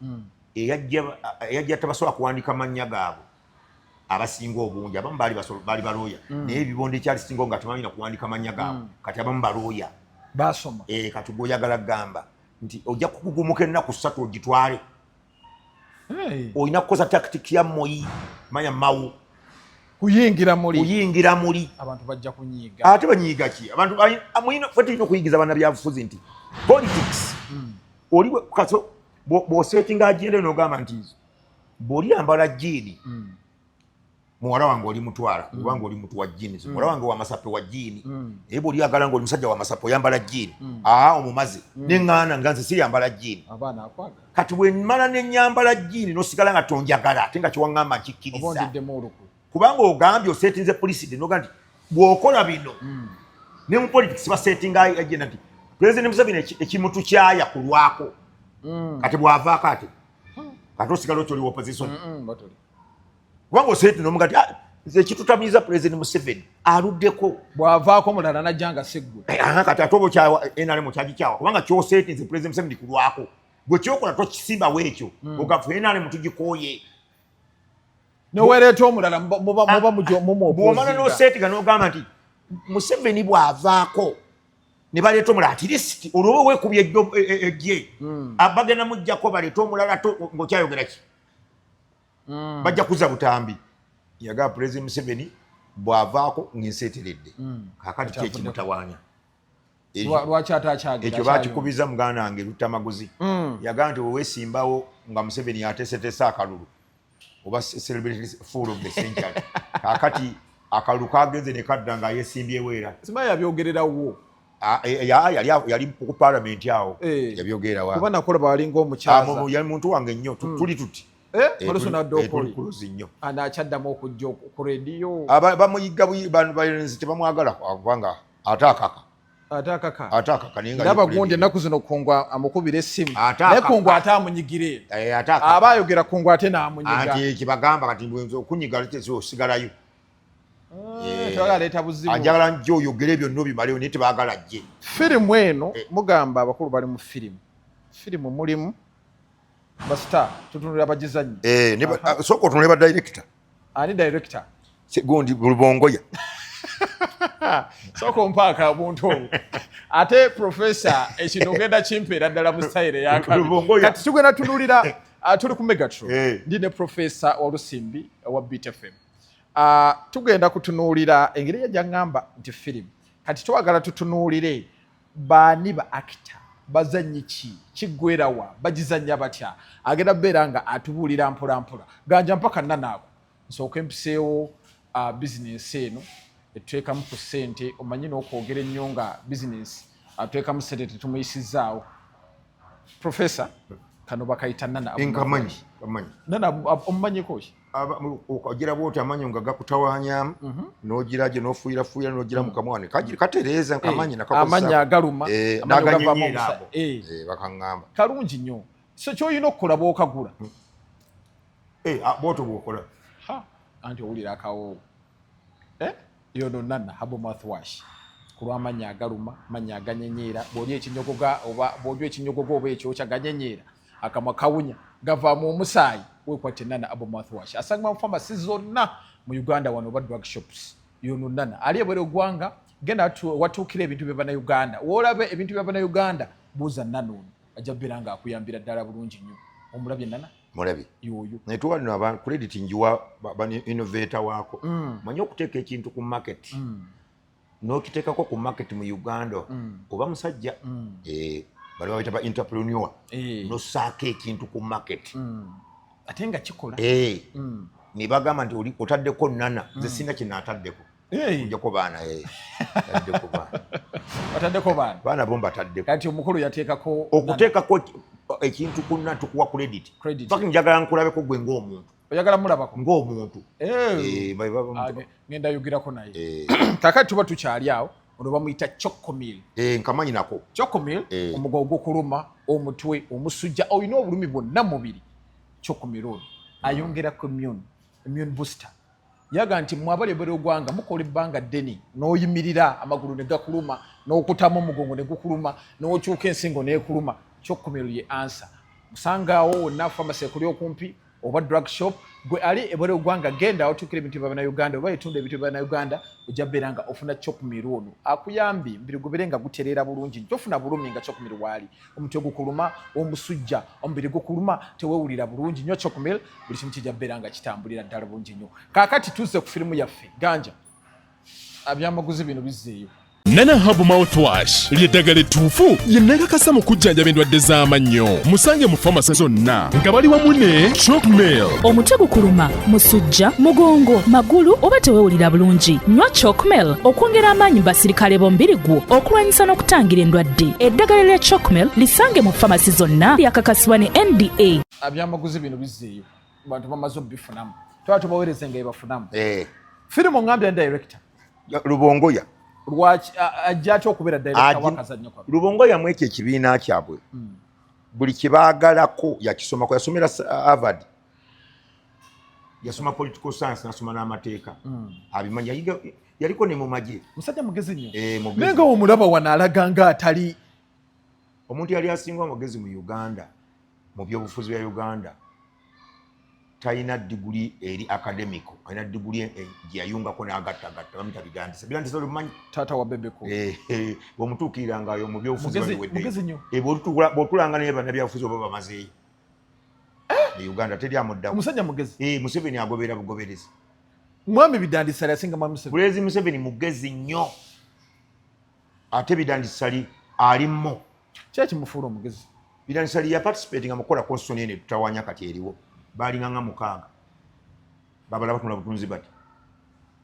eyajja tabasobola kuwandika mannya gaabwe abasinga obungi. Abamu baali balooya, naye ebibondo ekyalisinga nga tebamanyi nakuwandika mannya gaabwe. Kati abamu balooya. Basoma. Kati gweoyagala kugamba nti ojja kukugumuka ennaku 3 ogitwale, olina kukoza tactic ya Moyi manya mawu. Kuyingira muli. Kuyingira muli. Abantu bajja kunyiiga. Ate banyiiga ki? Abantu fe tulina okuyigiza bannabyabufuzi nti politics oli kaso bw'osetinga agenda n'ogamba nti bw'olyambala jean, muwala wange oli mutwala, kubanga oli mutu wa jeans, muwala wange wamasape wa jean, naye bw'olyagala nga oli musajja wamasape oyambala jean, aa omumaze neŋŋaana nga nze siyambala jean. Abaana akwagala. Kati bwe mmala nenyambala jean n'osigala nga tonjagala, ate nga kyewaŋŋamba oba nkikkiriza. Ondiddemu olukwe. Kubanga ogambye osetinze precedent, noga nti bw'okola bino ne mu politics basetinga agenda nti President Museveni ekimutukyaya kulwako. Kati bw'avaako ate kati osigala okyoli opposition. Batuli. Kubanga oseti nomuga nti, "Ah, nze ekitutamiiza President Museveni aluddeko." Bw'avaako omulala najja nga siggwe. Kati ate oba okyawa NRM, okyagikyawa kubanga kyosetinze President Museveni kulwako, gwe kyokola tokisimbawo ekyo, ogafu NRM tugikooye. Newereeta omulala muba bw'omala n'osetinga n'ogamba nti Museveni bw'avaako ne baleeta omulala, at least olwoba weekubye ejje bagenda mujjako baleete omulala ng'okyayogera ki? Bajja kuza butambi yagamba President Museveni bw'avaako ng'ensi eteredde. Kaakati ki ekimutawaanya? Lwaki ate akyagira? Ekyo bakikubiza muganda wange Luttamaguzi. Yagamba nti weweesimbawo nga Museveni ateeseteese akalulu oba celebrity fool of the century, kaakati akalulu kagenze ne kadda nga yeesimbyewo era. Simanyi yabyogererawo. Ah, yali ku palamenti awo. Yabyogerera. Kuba nakola balinga omukyaza. Yali muntu wange nnyo, tuli tuti. Maluso nadda. Tuli okoli close nnyo. Anakyaddamu okujja ku rediyo? Bamuyiga balenzi tebamwagala kubanga ate akaka. Ate akaka. Ate akaka, naye nga ndaba ye ku gundi radio. Ennaku zino Kungu amukubira essimu. Ate naye akaka. Kungu ate amunyigire. Ate akaka. Aba ayogera, Kungu ate n'amunyiga. Anti kibagamba kati bwenza okunyiga osigalayo. Tebagala leeta buzibu. Anjagala njje oyogere byonna obimaleyo, naye tebaagala jje. Firimu eno mugamba abakulu bali mu firimu, firimu mulimu basita, tutunulira bagizannyi. Sooka otunule ba director. Ani director? Gundi Lubongoya. Sooka ompaaka obuntu obwo ate profesa ekino ogenda kimpeera ddala mu style eyakabi. Lubongoya. Kati tugenda tunulira, tuli ku Megatron. Ndi ne Profesa Walusimbi wa Beat FM. Tugenda kutunuulira engeri yajja nti firimu, kati twagala tutunuulire baani ba actor, bazannyi ki, kiggwerawa, bagizannya batya. Agenda beera nga atubuulira mpola mpola ganja mpaka nanaako. Nsooke mpiseewo bizinensi eno etuteekamu ku ssente. Omanyi n'okwogera ennyo nga bizinensi atuteekamu ssente tetumuyisizaawo. Profesa, kano bakayita Nana. Nkamanyi, kamanyi. Nana omumanyiko ki? Ogira bwoti amanyo nga gakutawanyamu, n'ogira gye n'ofuuyirafuuyira n'ogira mu kamwa ne katereeza. Nkamanyi. Amannya agaluma. Eh, amanyo gavaamu n'aganyenyeera omusa- ago. Bakaŋŋamba. Kalungi nnyo. So kyolina okukola bw'okagula, Eh, ah, bwotyo bwokola. Anti owulira akawoowo. Eh? Yono Nana herbal mouthwash ku lw'amannya agaluma, amannya aganyenyeera, bw'olya ekinyogoga oba bw'onywa ekinyogoga oba ekyokya ganyenyeera, akamwa kawunya, gavaamu omusaayi, weekwatte Nana herbal mouthwash. Asangibwa mu famasi zonna mu Uganda wano oba drug shops. Yono Nana ali ebweru eggwanga, genda watuukira ebintu bya Bannayuganda. W'olaba ebintu bya Bannayuganda, buuza Nana ono, ajja kubeera ng'akuyambira ddala bulungi nnyo. Omulabye Nana? Mulabi Yoyo. Naye tuwa nno aba credit njiwa ba innovator waako. Manyi okuteeka ekintu ku market. N'okiteekako ku market mu Uganda oba musajja. Bali babita ba entrepreneur. N'ossaako ekintu ku market. Ate nga kikola. Ne bagamba nti oli otaddeko Nana, nze sirina kye naataddeko. Ojjako baana, taddeko baana. Bataddeko baana. Baana bo mbataddeko. Kati omukulu yateekako Okuteekako ekintu ku Nana tukuwa credit. Credit. Fact njagala nkulabeko gwe ng'omuntu. Oyagala mulabako? Ng'omuntu. Ngenda yogerako naye. Kaakati tuba tukyali awo, ono bamuyita Chocomil. Nkamanyi nako. Chocomil, omugawo gukuluma, omutwe, omusujja, olina obulumi bwonna mubiri. Chocomil ono ayongerako immune booster. Yaga nti mmwe abali ebweru w'eggwanga mukola ebbanga ddene n'oyimirira amagulu ne gakuluma, n'okutamu omugongo ne gukuluma, n'okyuka ensingo n'ekuluma. Chocomil ye answer. Musangaawo wonna pharmacy ekuli okumpi oba drug shop. Gwe ali ebweru w'eggwanga genda otuukira ebintu bya Bannayuganda oba etunda ebintu bya Bannayuganda, ojja beera nga ofuna Chocomil ono akuyambye omubiri gubeere nga gutereera bulungi, tofuna bulumi nga Chocomil waali. Omutwe gukuluma, omusujja, omubiri gukuluma, teweewulira bulungi nnyo, Chocomil buli kimu kijja beera nga kitambulira ddala bulungi nnyo. Kaakati tuzze ku firimu yaffe Ganja. Abyamaguzi bino bizzeeyo. Nana Herbal Mouthwash ly'eddagala ettuufu lye nakakasa mu kujjanjaba endwadde z'amannyo. Musange mu famasi zonna nga bali wamu ne Chocmil. Omutwe gukuluma, musujja, mugongo, magulu oba teweewulira bulungi, nywa Chocmil okwongera amaanyi mu basirikale b'omubiri gwo okulwanyisa n'okutangira endwadde. Eddagala lya Chocmil lisange mu famasi zonna, lyakakasibwa ne NDA. Abyamaguzi bino bizzeeyo, bantu bamaze obifunamu, twala tubaweereze nga bebafunamu. Firimu ngambye director Lubongoya. Lwaki ajja atya okubeera director w'akazannyo kano? Lubongoya mu ekyo ekibiina kyabwe buli kye baagalako yakisomako. Yasomera Harvard, yasoma political science, nasoma n'amateeka, abimanyi, yaliko ne mu magye. Musajja mugezi nnyo. Mugezi. Naye nga omulaba wano alaga nga atali Omuntu yali asinga amagezi mu Uganda, mu byobufuzi bya Uganda, talina diguli eri academic, alina diguli gye yayungako n'agattagatta, bamuyita Bidandisa. Bidandisa olumanyi? Taata wa Bebeko. Bw'omutuukiriranga mu byobufuzi babiweddeyo. Mugezi nnyo. Bw'otulanga naye bannabyabufuzi oba bamazeeyo e Uganda teri amuddako. Omusajja mugezi. Museveni agobera bugoberezi. Mwami Bidandisa yasinga mwami Museveni. Pulezidenti Museveni mugezi nnyo, ate Bidandisa alimmo. Ki ekimufuula omugezi? Bidandisa ya participating mu kukola constitution eno etutawanya kati eriwo. Baalinga nga 6, babala batunula butunzi bati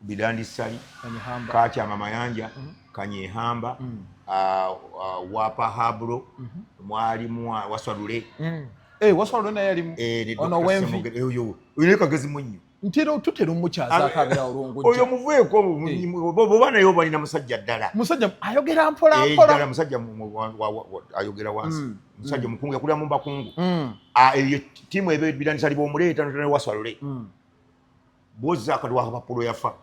Bidandisali, Kanyehamba. Kakyama Mayanja, Kanyehamba, Wapa Habro, mwalimu Waswadule. Waswadule naye yalimu. Ne Ono Dr. Wenvi. Ssemogere, oyo oyo kagezi munnyo. Ntera tutera omukyazaako abeera olwongojja. Oyo muveeko, bw'oba naye oba alina musajja ddala. Musajja ayogera mpola mpola. Ddala musajja ayogera wansi. Musajja omukungu, yakulira mu bakungu. Eyo ttiimu eba Bidandisa bw'omuleeta ne Waswadule. Bw'ozza akati wa Papulo yafa.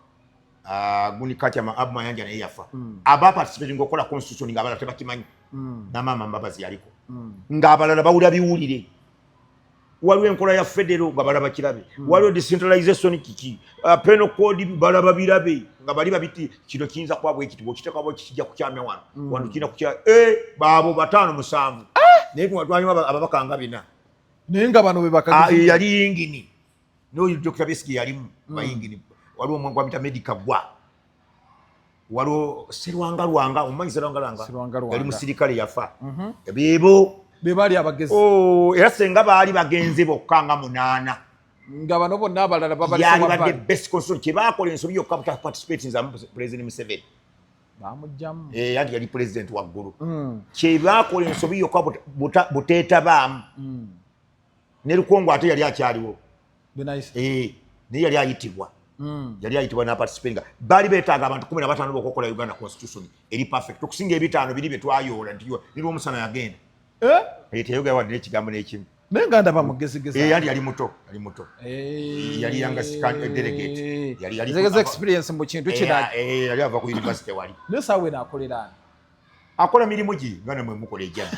Guni Katyama Abu Mayanja naye yafa. Aba participating okukola constitution ng'abalala tebakimanyi. N'amaama Mbabazi yaliko. Ng'abalala bawulira biwulire. Waliwo enkola ya federal nga balaba kirabe. Waliwo decentralization kiki. Penal code balaba birabe. Nga bali babiti kino kiyinza kuba bwe kiti, bw'okiteeka bwe kijja kukyamya wano. Wano kirina kukya, baabo 5 7. Naye twalimu ababaka nga 4. Naye nga bano be bakagizi. Yali yingini. N'oyo Dr. Besigye yalimu bayingini. Waliwo omwangu gwamuyita Medica Gwa. Waliwo Serwanga Lwanga, omumanyi Serwanga Lwanga? Serwanga Lwanga. Yali musirikale yafa. Beebo. Be baali abagezi. Oh, era senga baali bagenze bokka nga 8. Nga bano bonna abalala babali Yali sawa badde bbali. best constitution. Kye baakola ensobi yokka buta participate nza President Museveni. Baamugyamu. Anti yali president waggulu. Kye baakola ensobi yokka buteetabaamu. Ne Lukongo ate yali akyaliwo. Binaisa. Naye yali ayitibwa. Yali ayitibwa n'aparticipatinga. Baali beetaaga abantu 15 bokka okukola Uganda constitution eri perfect. Okusinga ebitaano biri bye twayoola nti yo, ne Lwomusana yagenda. Teyayogera wadde n'ekigambo n'ekimu. Naye nga ndaba mugezigezi. Eh, yali muto, yali muto. Yali yanga delegate. Yali Zegeze experience mu kintu kira. Yali ava ku university wali. Naye saawa eno akolera ani? Akola mirimu gi nga namwe mukola ejjana.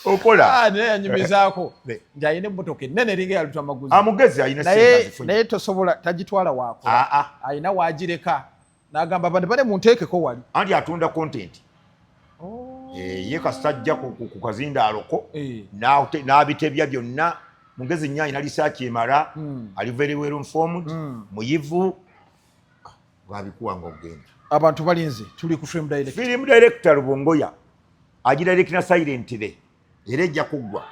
Okola. Ah, naye yanyumizaako nti alina emmotoka ennene eringa ya Lutamaguzi. Amugezi alina ssente azifunye. Naye tosobola, tagitwala waakola. Alina waagireka. N'agamba bane bane munteekeko wali. Anti atunda content. Ye kasita ajja ku kazindaalo ko, n'abitebya byonna. Mugezi nnyo, alina research emala, ali very well informed, muyivu, bwabikuwa nga ogenda. Abantu balinze, tuli ku film director. Film director Lubongoya agidirectinga silently, era ejja kuggwa.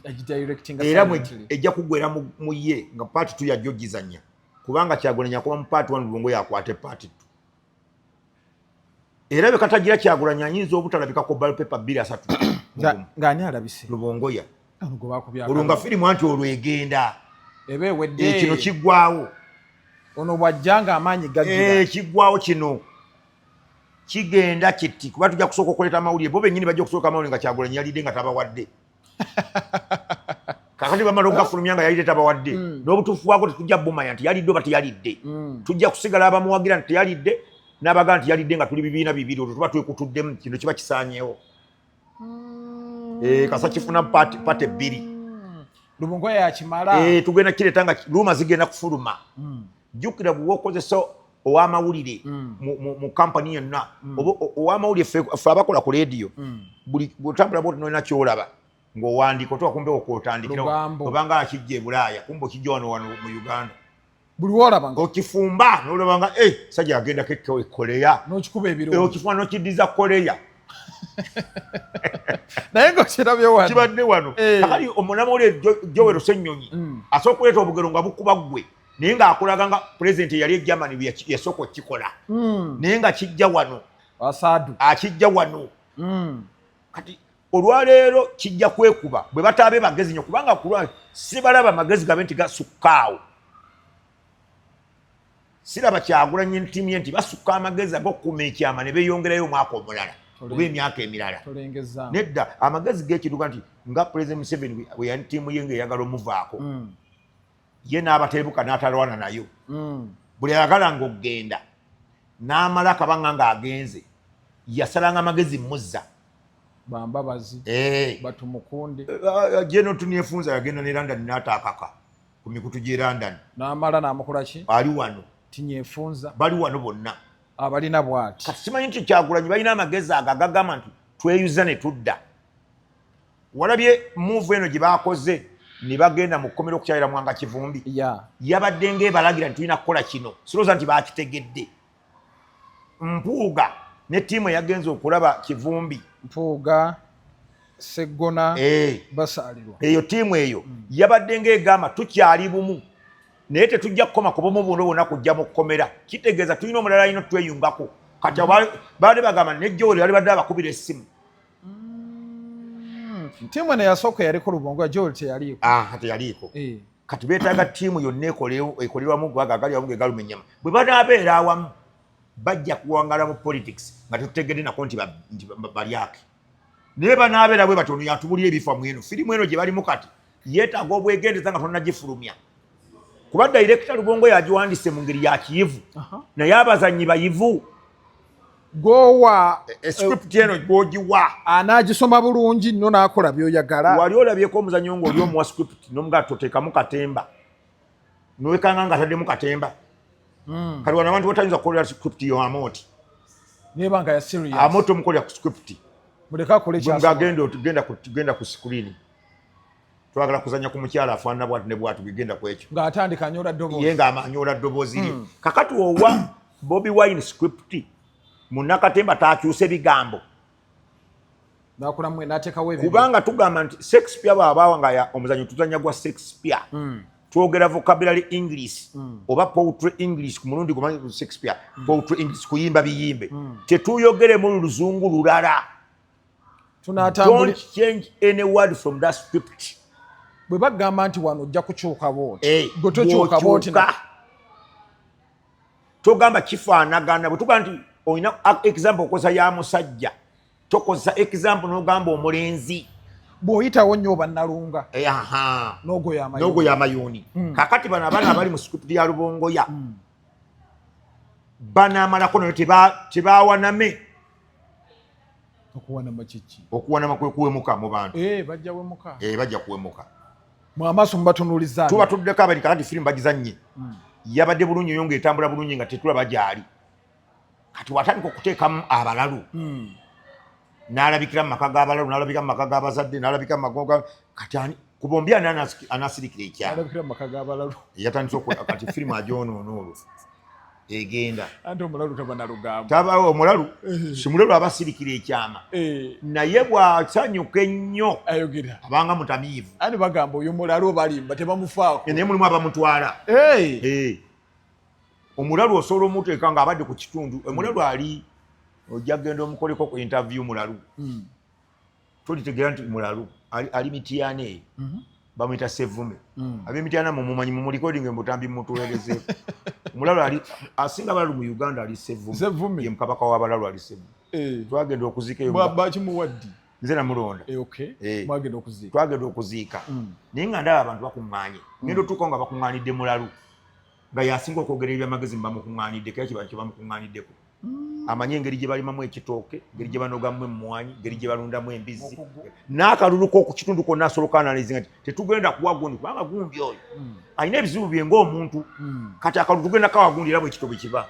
Agidirectinga Era silently. Ejja kuggwera mu ye nga part 2 yajja ogizannya, kubanga Kyagulanyi akuba mu part 1, Lubongoya akwate part 2. Era bwe katagira Kyagulanyi ayinza obutalabikako ballot paper 2 3. Ng'ani alabise? Lubongoya. Ono gwe bakubye Olwo nga akalulu. firimu anti olwo egenda. Eba ewedde. Kino kiggwawo. Ono bw'ajja ng'amaanyi gagira. Kiggwawo kino kigenda kiti, kuba tujja kusooka okuleeta amawulire, bo bennyini bajja okusooka amawulire nga Kyagulanyi yalidde nga tabawadde. Kakati bamala okugafulumya nga yalidde tabawadde, n'obutuufu bwako tetujja bumanya nti yalidde oba teyalidde. Tujja kusigala abamuwagira nti teyalidde n'abagaa nti yalidde nga tuli bibiina bibiri. Olwo tuba twekutuddemu, kino kiba kisaanyeewo. Kasa kifuna part 2. Lubongoya yakimala. Tugenda kireeta nga rumour zigenda kufuluma. Jjukira bwe okozesa ow'amawulire mu kampani yonna, oba ow'amawulire, ffe abakola ku leediyo, buli bw'otambula bwoti nolina kyolaba ng'owandiika, otuuka kumbe okwotandikira Lugambo. obanga akijja e Bulaaya, kumbe okijja wano wano mu Uganda. Buli woolaba nga Okifumba n'olaba nga sajja agendako e Korea. N'okikuba ebirungi. Okifumba n'okiddiza Korea. Naye ng'okirabye wano. Kibadde wano. Kakati omunamawulire Joel Ssenyonyi asobola okuleeta obugero nga bukuba ggwe, naye ng'akulaga nga pulezidenti eyali e Germany bwe yasooka okukikola, naye nga kijja wano. Asaadu. Akijja wano. Kati olwaleero kijja kwekuba bwe bataabe bagezi nnyo, kubanga kulwa sibalaba magezi gabe nti gasukkaawo. Siraba Kyagulanyi ntimu ye nti basukka amagezi ag'okukuuma ekyama ne beeyongerayo omwaka omulala oba emyaka emirala. Tolengeza. Nedda, amagezi g'ekiduka nti nga Pulezidenti Museveni bwe yali ttiimu ye ng'eyagala omuvaako, ye n'abateebuka n'atalwana nayo. Buli ayagala ng'okugenda n'amala akabanga ng'agenze, yasalanga amagezi muzza. Bambabazi. Batumukunde. Geno Tunefunza yagenda ne London n'ataakaka ku mikutu gy'e London. N'amala n'amukola ki? Ali wano. Tinyefunza. Bali wano bonna. Abalina bw'ati. Kati simanyi nti Kyagulanyi balina amagezi ago agagamba nti tweyuza ne tudda. Walabye move eno gye bakoze ne bagenda mu kkomera okukyalira Mwanga Kivumbi? Yabadde ng'ebalagira nti tulina kukola kino. Sirowooza nti bakitegedde. Mpuuga ne ttiimu eyagenze okulaba Kivumbi. Mpuuga, Seggona, basaalirwa. Eyo ttiimu eyo yabadde ng'egamba tukyali bumu, naye tetujja kukoma ku bumu buno bwonna kujja mu kkomera. Kitegeeza tulina omulala alina otweyungako. Kati abo baali bagamba ne Joel yali badde abakubira essimu. Ttiimu eno eyasooka yaliko Lubongoya, Joel teyaliiko. Ah, teyaliiko. Kati beetaaga ttiimu yonna ekolerwamu, gwaga agali wamu ge galuma ennyama. Bwe banaabeera awamu bajja kuwangala mu politics nga tetutegedde nako nti balyake. Naye banaabeera bwe bati, ono yatubulira ebifa mu eno firimu eno gye balimu. Kati yeetaaga obwegendeza nga tonnagifulumya, kuba director Lubongo yagiwandise mu ngeri ya kiyivu, naye abazannyi bayivu. Gowa. Script eno gwogiwa anaagisoma bulungi nno n'akola by'oyagala. Wali olabyeko omuzannyo ng'oli omuwa script n'omugaa toteekamu katemba, nowekanga nga ataddemu katemba? Kati wano abantu batayinza kukolera script yo Amooti. Neba nga ya serious. Amooti omukolera ku script. Muleke akole kyasobola. Ng'agenda genda ku screen, twagala kuzanya ku mukyala afaanana bwati ne bwati, genda ku ekyo. Ng'atandika anyola ddoboozi. Ye ng'amanyola ddoboozi lye. Kakati owa Bobi Wine script, munnakatemba takyusa ebigambo. Nakolamu n'ateekawo ebibye. Kubanga tugamba nti Shakespeare bw'abaawa nga omuzanyo tuzanya gwa Shakespeare, twogera vocabulary English oba poetry English. Ku mulundi gumanyi Shakespeare, poetry English, kuyimba biyimbe. Tetuyogeremu luzungu lulala. Tunatambuli Don't change any word from that script. Bwe bagamba nti wano ojja kukyuka bwoti, gwe tokyuka bwoti. Bw'okyuka. Togamba kifaanagana. Bwe tugamba nti olina example okozesa ya musajja, tokozesa example n'ogamba omulenzi. Bw'oyitawo nnyo oba nalunga. Eh, aha. N'ogoya amayuuni. N'ogoya amayuuni. Kakati bano abaana abali mu script ya Lubongoya banaamalako nayo tebawaname. Okuwanama kiki? Okuwanama kwe kuwemuka mu bantu. Eh, bajja wemuka. Eh, bajja kuwemuka. Mu amaaso mubatunuuliza. Tuba tuddeko abali kakati firimu bagizannye. Yabadde bulungi nnyo ng'etambula bulungi nga tetulaba gy'ali. Kati watandika okuteekamu abalalu. N'alabikira mu maka g'abalalu, n'alabikira mu maka g'abazadde, n'alabikira mu maka ga kati ani ku bombi ani anasirikira ekyalo? Alabikira mu maka g'abalalu. Yatandise kati firimu agyonoona olwo egenda. Anti omulalu taba na lugambo. Taba omulalu, si mulalu aba asirikira ekyama. Naye bw'asanyuka ennyo ayogera. Abanga mutamiivu. Anti bagamba oyo mulalu obalimba tebamufaako. Naye mulimu abamutwala. Omulalu osobola omuteeka ng'abadde ku kitundu. Omulalu ali ojja kugenda omukoleko ku interview mulalu. Tolitegeera nti mulalu ali Mityana eyo. Bamuyita Sevume. Ab'e Mityana mumumanyi, mu recording embutambi mutuweerezeeko. Omulalu ali asinga abalalu mu Uganda ali Sevume. Sevume. Ye mukabaka w'abalalu ali Sevume. Twagenda okuziika eyo. Bakimuwaddi. Nze namulonda. Mwagenda okuziika. Twagenda okuziika. Naye nga ndaba abantu bakuŋŋaanye. Ngenda otuuka nga bakuŋŋaanidde mulalu. Nga yasinga okwogera ebyamagezi bamukuŋŋaanidde, kera kiba kye bamukuŋŋaaniddeko. Amanyi engeri gye balimamu ekitooke, engeri gye banogamu emmwanyi, engeri gye balundamu embizzi. N'akalulu k'oku kitundu konna asobola okanalizinga nti tetugenda kuwa gundi kubanga gundi oyo alina ebizibu bye ng'omuntu. Kati akalulu tugenda kawa gundi era bwe kityo bwe kiba.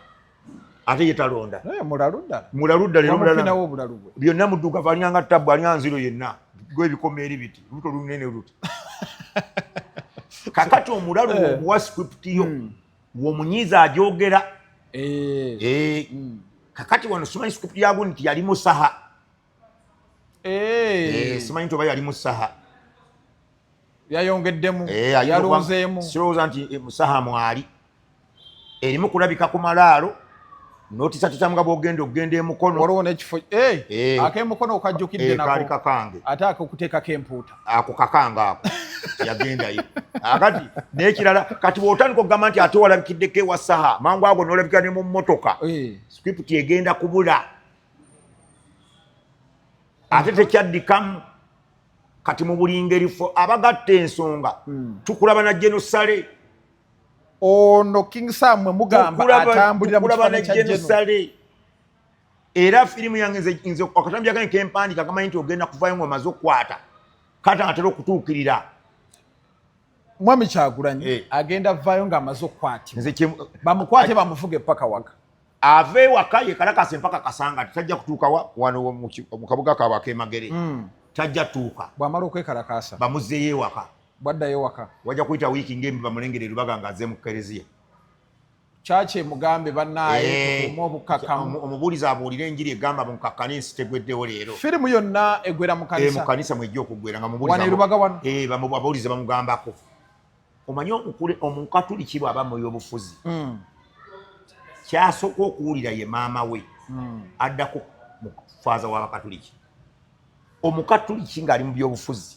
Ate ye talonda. Naye mulalu ddala. Mulalu ddala era omulala. Wamufinawo obulalu bwe. Byonna muddugavu alinganga tabbu alinga nziro yenna. Gw'ebikoma eri biti, lubuto lunene luti. Kakati omulalu omuwa script yo, w'omunyiiza agyogera. Kakati wano simanyi script ya gundi nti yali musaha. Simanyi nti oba yali musaha. Yayongeddemu. Ayinza Yalonzeemu. Sirowooza nti musaha mwali. Erimu kulabika ku malaalo n'otisatisa nga bw'ogenda okugenda e Mukono. Waliwo n'ekifo ak'emukono okajjukidde Kaali nako. Kakange. Ate akokuteekako empuuta. Ako kakange ako yagendayo. Akati n'ekirala kati bw'otandika okugamba nti ate walabikiddeko ewa Saha mangu ago n'olabika ne mu mmotoka. Script egenda kubula. Ate tekyaddikamu. Kati mu buli ngeri fo abagatta ensonga tukulaba na General Saleh. Ono King Sam mwe mugamba atambulira mu Tukulaba ne kifaananyi kya General General. Saleh. Era firimu yange nze akatambi akange kempandiika kamanyi nti ogenda kuvayo ng'omaze okukwata. Kati atera okutuukirira. Mwami Kyagulanyi agenda vaayo ng'amaze okukwatibwa. Nze Bamukwate bamufuge paka waka. Ava ewaka ye Kalakase mpaka Kasanga tajja kutuuka wano mu kabuga kaabwe ak'e Magere. Tajja tuuka. Bw'amala okwekalakaasa. Bamuzzeeyo ewaka. Bwaddayo ewaka. Wajja kuyita wiiki ng'embi bamulengere Lubaga ng'azze mu kereziya. Kyaki emugambe bannaaye tukuume obukkakkamu. Omubuulizi abuulire enjiri egamba mukakkane ensi tegweddewo leero. Firimu yonna egwera mu Mu kanisa. Kanisa mwejja okuggwera nga Wano e Lubaga wano. Ababuulizi bamugambako. Omanyi omukatuliki bw'aba mu byobufuzi kyasooka okuwulira ye maama we addako mu faaza w'abakatuliki. Omukatuliki ng'ali mu byobufuzi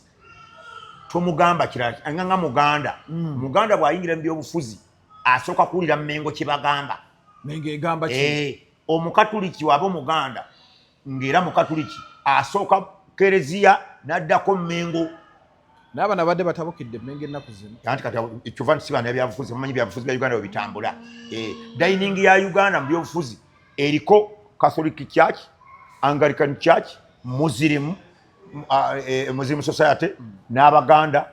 tomugamba kirala anga nga Muganda. Muganda bw'ayingira mu byobufuzi asooka kuwulira Mmengo kye bagamba. Mengo egamba ki? Omukatuliki waba Omuganda ng'era mukatuliki asooka kereziya n'addako Mmengo. Naye abana badde batabukidde Mengo ennaku zino. Anti kati kyova nti si bana byabufuzi bamanyi byabufuzi bya Uganda bwe bitambula. Dining ya Uganda mu byobufuzi eriko Catholic Church, Anglican Church, Muslim, Muslim Society n'Abaganda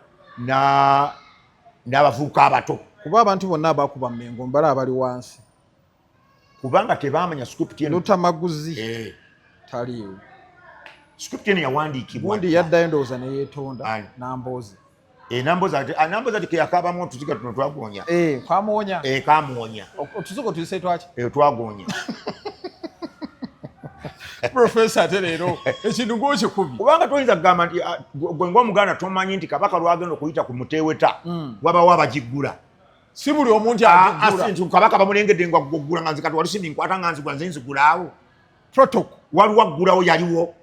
n'abavubuka abato. Kuba abantu bonna abakuba Mengo mbala abali wansi. Kubanga tebamanya script eno. Lutamaguzi taliiwo. Script eno yawandiikibwa. Gundi yaddayo ndowooza ne yeetonda. Ani? Nambooze. Namboze ate Namboze ati keyakabamu otuziga tuno twagonya. Kamuwonya. Kamuwonya. Otuzigo tuyise twaki? Twagonya. Profesa ate leero ekintu gw'okikubye. Kubanga toyinza kugamba nti gwe ng'Omuganda tomanyi nti Kabaka lwagenda okuyita ku Muteeweta wabawo abagiggula. Si buli omuntu agiggula. Nti Kabaka bamulengedde nga gwoggula nga nze kati Walusimbi nkwata nga nzigula nze nzigulaawo. Protocol. Waliwo aggulawo yaliwo.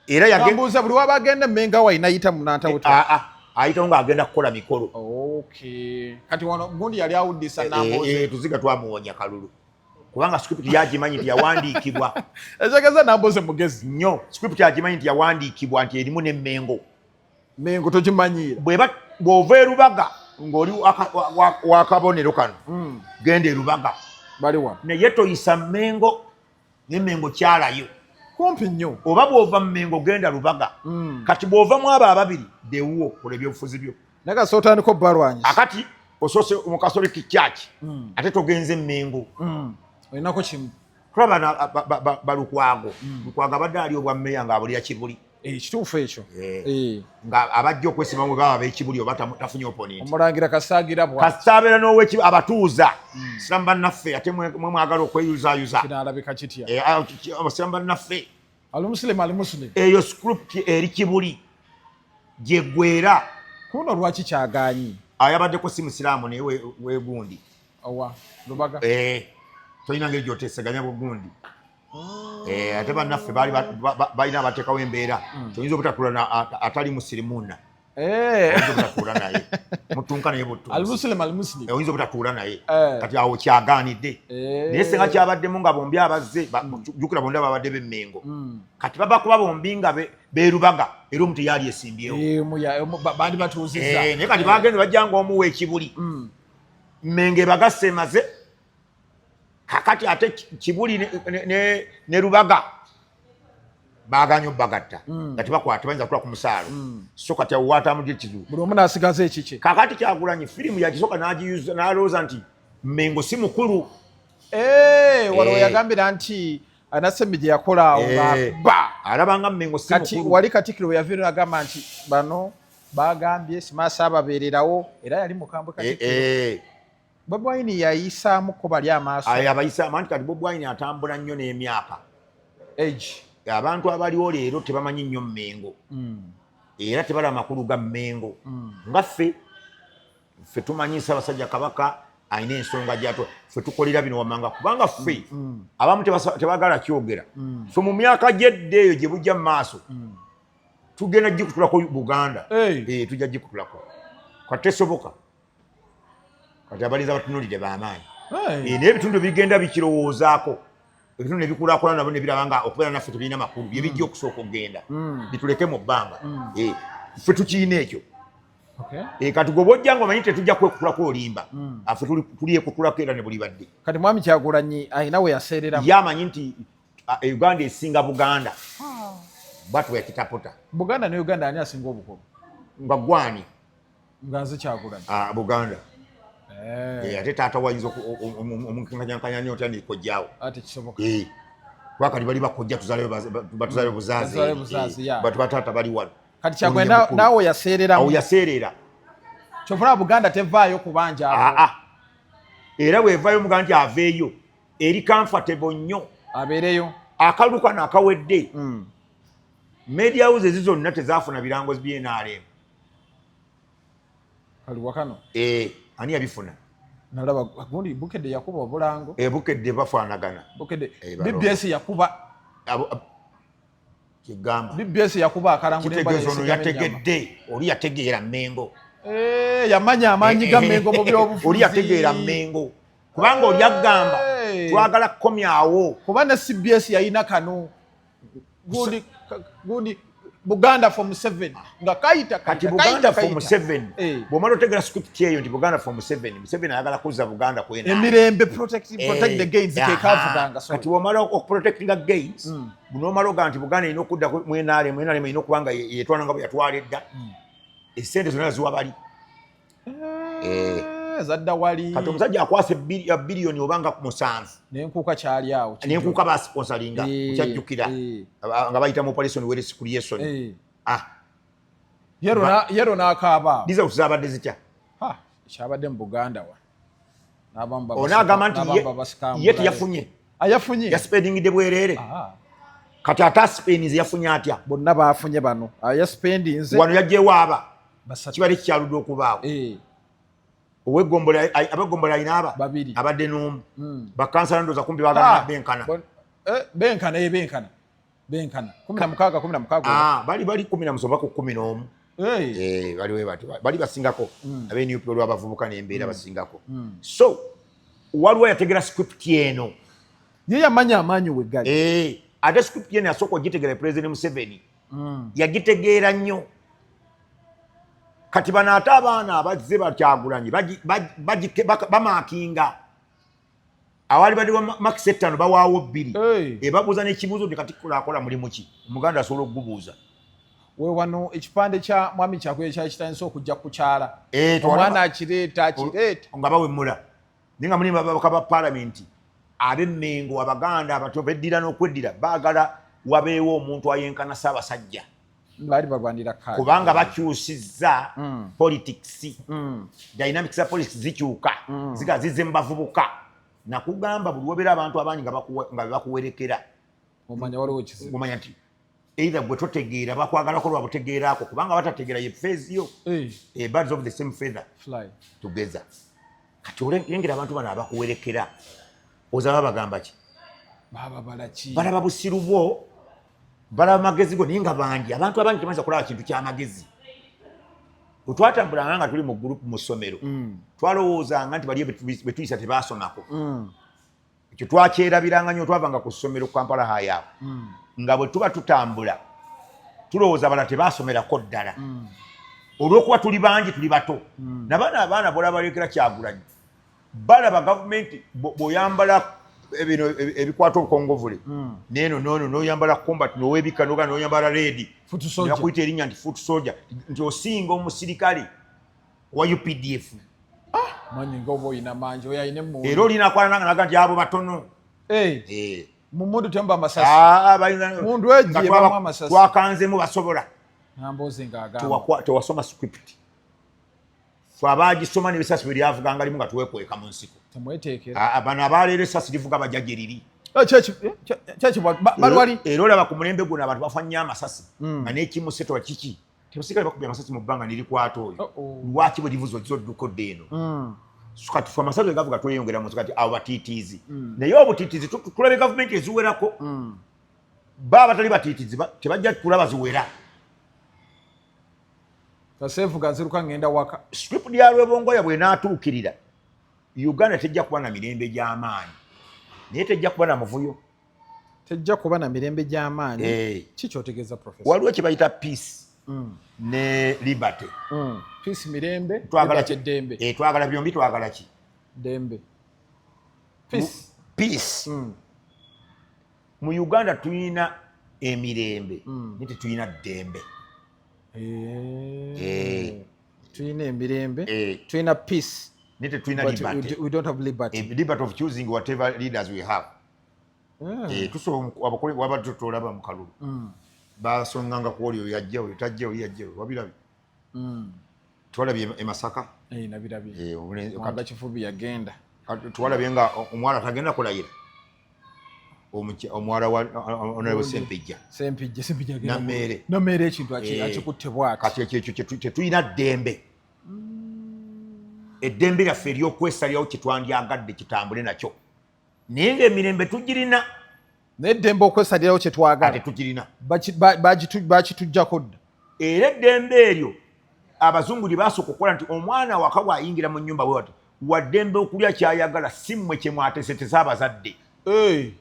Era Kambuuza buli waba agenda Mmengo awo alina yita mu Nantawetwa. Ayitawo ng'agenda kukola mikolo. Okay. Kati wano gundi yali awuddisa Nambooze. Tuziga twamuwonya kalulu. Kubanga script yagimanyi nti yawandiikibwa. Ekitegeeza Namboze mugezi. Nnyo. Script yagimanyi nti yawandiikibwa nti erimu n'Emmengo. Mengo togimanyiira. Bweba bw'ova e Lubaga ng'oli wakabonero kano, genda e Lubaga. Bali wano. Naye toyisa Mmengo, ne Mmengo kyalayo. Kumpi nnyo. Oba bw'ova mu Mmengo genda Lubaga. Kati bw'ova mu abo ababiri, dewuwo kola ebyobufuzi byo. Naye kasita otandika obbalwanyisa. Akati osoose mu Catholic Church, ate togenze Mmengo. Olinako kimu. Tulaba Balukwago. Lukwago abadde ali obwa mmeya ng'abulira Kibuli. Ekituufu ekyo. Nga abajja okwesiba mwe baba ab'Ekibuli oba tafunye opponent. Omulangira Kasaagira bwa. Kasita abeera n'ow'Ekibuli abatuuza. Siramu bannaffe ate mwe mwagala okweyuzayuza. Kinaalabika kitya? Abasiramu bannaffe. Alimusilimu alimusilimu. Eyo script eri Kibuli gyeggwera. Kuno lwaki kyagaanyi? Ayabaddeko si musiraamu naye wegundi. Owa Lubaga. Tolina ngeri gy'oteeseganya bugundi. Ate bannaffe baali balina abateekawo embeera. Toyinza obutatuula atali musirimuna. Oyinza obutatuula naye. Mutunka naye butunzi. Alimusilimu alimusilimu. Oyinza obutatuula naye. Kati awo kyagaanidde. Naye singa kyabaddemu nga bombi abazze, jjukira bombi babadde b'Emmengo. Kati baba kuba bombi nga b'e Lubaga era omuntu yali esimbyewo. Bandi batuuzizza. Naye kati bagenda bajja ng'omuwa Ekibuli. Mmengo ebagasse emaze. Kakati ate Kibuli ne Lubaga baganye obbagatta nga tebakwata, tebayinza kutula ku musaalo. So kati awo watambudde ekizibu. Buli omu n'asigaza ekikye. Kakati Kyagulanyi firimu yagisooka n'agiyuza n'alowooza nti Mmengo si mukulu. Waliwo yagambira nti Anasembi gye yakola awo ng'aba. Alabanga Mmengo si Kati mukulu. wali Katikkiro we yaviira agamba nti bano bagambye simaasa ababeererawo era yali mukambwe Katikkiro. Bobi Wine yayisaamuko bali amaaso. Abayisa amanti kati Bobi Wine atambula nnyo n'emyaka. Age. Abantu abaliwo leero tebamanyi nnyo Mmengo. Era tebala amakulu ga Mmengo. Nga ffe tumanyi Ssaabasajja Kabaka alina ensonga gy'atwa. Ffe tukolera bino wammanga kubanga ffe abamu tebagala kyogera. Ffe mu myaka gy'edda eyo gye bujja mu maaso tugenda gikutulako Buganda. Tujja gikutulako. Kati tesoboka. Kati abalinzi abatunuulidde b'amaanyi. Naye ebitundu bigenda bikirowoozaako. Ebitundu ne bikulaakulana nabo ne biraba nga okubeera naffe tebirina makulu bye bijja okusooka okugenda. Bituleke mu bbanga. Ffe tukirina ekyo. Kati gwe bw'ojja ng'omanyi tetujja kwekutulako olimba. Ffe tulyekutulako era ne bulibadde. Kati Mwami Kyagulanyi alina we yaseereramu. Ye amanyi nti Uganda esinga Buganda. Bw'atyo bwe yakitaputa. Buganda ne Uganda ani asinga obukulu? Nga gwani? Nga nze Kyagulanyi. Buganda. Ate taata wayinza omunkanyankanya nnyo otya ne kojjaawo. Ate kisoboka. Kuba kati bali bakojja batuzale buzaazi. Batuzale buzaazi, ya. Batu bataata bali wano. Kati Kyagulanyi naawe yaseereramu. Awo yaseerera. Kyova olaba Buganda tevaayo kubanja abo. Era bw'evaayo mugamba nti aveeyo eri comfortable nnyo. Abeereyo. Akalulu kano akawedde. Media houses zonna tezaafuna birango bya NRM. Kaliwa kano? Ani yabifuna? Nalaba gundi Bukedde yakuba obulango. Bukedde bafaanagana. Bukedde. BBS yakuba. Kigamba. BBS yakuba akalango n'embala Kitegeeza ono esigamye ennyama. yategedde, oli yategeera Mmengo. Yamanya amaanyi ga Mmengo mu byobufuzi. Oli yategeera Mmengo. Kubanga oli agamba twagala kukomyawo. Kuba ne CBS yalina kano. Gundi, gundi Buganda for Museveni nga kayita, Kati kayita, Buganda kayita, for kayita. Museveni. Bw'omala otegera script eyo nti Buganda for Museveni, Museveni ayagala kuzza Buganda ku NRM. Emirembe protect the gains ke kavuganga, sorry. Kati bw'omala okuprotectinga gains, n'omala ogamba nti Buganda erina okudda mu NRM, NRM erina okuba nga yetwala nga bwe yatwala edda. Essente zonna ziwa bali. Zadda wali. Kati omusajja akwasa biliyoni oba nga 7. N'enkuuka kyali awo. N'enkuuka basponsoringa, okyajjukira. Nga bayita mu operation wealth creation. Yero n'akaaba. Results zaabadde zitya? Ha, kyabadde mu Buganda wa. N'abamu Ono agamba nti n'abamu babasikambula. ye teyafunye. Ayafunye. Yaspendingidde bwereere. Kati ate aspendinze yafunye atya? Bonna baafunye bano. Yaspendinze. Wano yaggyewo aba. Basatu. Kibadde kikyaludde okubaawo. Ow'eggombolola, ab'eggombolola alina aba? Babiri. Abadde n'omu. Bakansala ndowooza kumpi baagala benkana. Benkana, benkana. Benkana. 16, 16. Bali 17 ku 11. Bali we bati, bali basingako. Abe NUP olw'abavubuka n'embeera basingako. So, waliwo yategera script eno. Ye yamanya amaanyi wegali. Eh, ate script yene yasooka ogitegeera President Museveni. Yagitegeera nnyo. Kati bano ate abaana abazze bakyagulanyi bamakinga awali bali wa marks 5 bawaawo 2. Ebabuuza n'ekibuuzo nti Katikkiro akola mulimu ki, Omuganda asobola okugubuuza. We wano ekipande kya mwami Kyagulanyi kyali kitandise okujja ku kyala. Eh, omwana akireeta akireeta. Nga bawemula, naye nga mulimu ababaka ba paalamenti ab'Emmengo, Abaganda abato beddira n'okweddira, baagala wabeewo omuntu ayenkana Ssaabasajja. Baali balwanira kaadi. Kubanga bakyusizza politics. Dynamics za politics zikyuka, ziga zizze mu bavubuka. Nakugamba buli wobeera abantu abangi nga bebakuwerekera, omanya waliwo ekizibu. Omanya nti either gwe totegeera, bakwagalako lwa butegeeraako, kubanga batategeera ye phase yo. Birds of the same feather fly together. Kati olengera abantu bano abakuwerekera, ozaba bagamba ki? Baba balaki? Balaba busiru bwo, balaba magezi go, naye nga bangi. Abantu abangi tebayinza kulaba kintu kyamagezi. Bwe twatambulanga nga tuli mu group mu ssomero, twalowoozanga nti bali betuyisa tebasomako. Ekyo twakyerabiranga nnyo. Twavanga ku ssomero ku Kampala High awo, nga bwe tuba tutambula tulowooza bala tebasomerako ddala, olw'okuba tuli bangi, tuli bato. Nabaana abaana bolaba balekera Kyagulanyi, balaba gavumenti. Bw'oyambala bino ebikwata obukongovule neeno noono, noyambala combat, nowebika, noga noyambala red, Foot soldier. Bakuyita erinnya nti foot soldier, nti osinga omusirikale wa UPDF. Manyi nga oba oyina mangi, oyo ayina emmundu. Era olina akwalananga naga nti abo batono. Eh, Eh. mu mmundu temuba amasasi? Ah, Mundu egi nga ebamu amasasi. Twakanzemu basobola. Namboozi ng'agamba Tewasoma script. Fe abagisoma n'ebisasi bwe lyavuganga limu nga twekweka mu nsiko. Temweteekera. Ah, bano abaleero esasi livuga bajja gye riri. Eh, kyeki balwali. Era olaba ku mulembe guno abantu bafa nnyo amasasi, nga n'ekimusetowa kiki, tebasigale bakubye amasasi mu bbanga nerikwata oyo. Oh-oh. Lwaki bwe livuza ozza odduka odda eno? So kati fe amasasi gavuga tweyongera mu nsiko. Kati abo batiitiizi, naye obutiitiizi tulabe gavumenti eziwerako. Ba abatali batiitiizi tebajja kulaba ziwera. Kaseevuga nziruka ngenda waka. Script ya Lwebongoya bw'enaatuukirira, Uganda tejja kuba na mirembe gy'amaanyi, naye tejja kuba na muvuyo. Tejja kuba na mirembe gy'amaanyi? Eh. Ki kyotegeeza, professor? Waliwo kye bayita peace ne liberty. Peace mirembe, Twagala liberty eddembe. Eh, twagala byombi. Twagala ki? Ddembe, peace. Peace. Mu Uganda tulina emirembe, naye tetulina ddembe. Eh. Eh. Tulina emirembe, Eh. tulina peace, naye tetulina but liberty. we don't have liberty. Eh, liberty of choosing whatever leaders we have. Eh, tusobola waba tutolaba mu kalulu, basonganga ku oli, oyo yajja, oyo tajja, oyo yajja, oyo wabirabye? Twalabye e Masaka. Eh, nabirabye. Eh, Mwanga Kifubi yagenda. Kati twalabye nga omuwala tagenda kulayira. Omuwala wa Honorable Sempijja. Sempijja, Sempijja agenda. Nammeere. Nammeere ekintu Eh. akikutte bwati. Kati ekyo ekyo tetulina ddembe. Eddembe lyaffe eryokwesalirawo kyetwandyagadde kitambule nakyo, naye ngaemirembe tugirina. Naye eddembe okwesalirawo kyetwagala Ate tugirina. Bakituggyako dda. Era eddembe eryo abazungu lye basooka okukola nti omwana waka bw'ayingira mu nnyumba bwe wati, waddembe okulya kyayagala, si mmwe kye mwatesetese abazadde. Eh,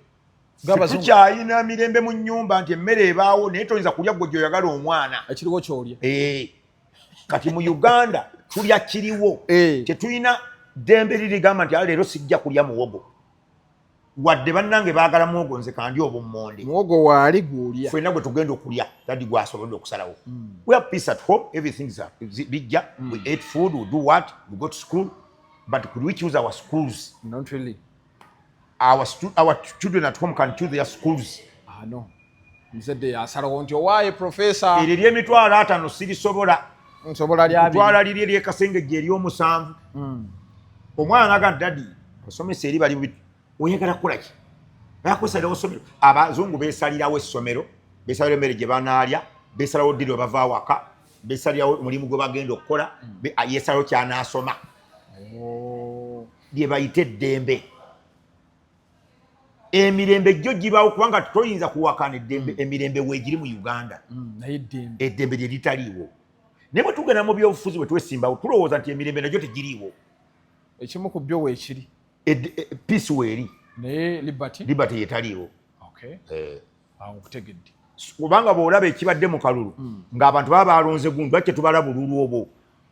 ng'abazungu. Tukyayina mirembe mu nnyumba nti emmere ebaawo, naye toyinza kulya gwe gyoyagala omwana. Ekiriwo kyolya. Eh, kati mu Uganda tulya kiriwo. Eh. Tetulina ddembe lirigamba nti, "Ah, leero sijja kulya muwogo, wadde bannange baagala muwogo, nze kandi obummonde." Muwogo waali gwolya. Ffenna gwe tugenda okulya, daddy gwasobodde okusalawo. We have peace at home, everything bijja. We ate food, we do what, we go to school, but could we choose our schools? Not really. Our children at home can choose their schools? Ah, no, muzadde yasalawo nti owaaye professor. Eryo ery'emitwalo 50 sirisobola. Nsobola lyabiri. Twala liri eryekasengejja ery'omusanvu. Omwana naga nti, "Daddy, abasomesa eri bali bubi, oyagala kukola ki?" Bakwesalirawo ssomero. Abazungu beesalirawo essomero, beesalirawo emmere gye banaalya, beesalawo ddi lwe bava awaka, beesalirawo omulimu gwe bagenda okukola, yeesalawo kyanaasoma. Oh. Lye bayita eddembe. Emirembe gyo gibaawo, kubanga toyinza kuwakana eddembe. Emirembe weegiri mu Uganda. Naye eddembe Eddembe lye litaliiwo. Naye bwe tugenda mu byobufuzi, bwe twesimbawo, tulowooza nti emirembe nagyo tegiriiwo. Ekimu ku byo weekiri. Peace weeri. Naye Liberty, Liberty yetaliiwo. Okay. Awo nkutegedde. Kubanga bw'olaba ekibadde mu kalulu, ng'abantu baba balonze gundi, lwaki tetubala bululu obwo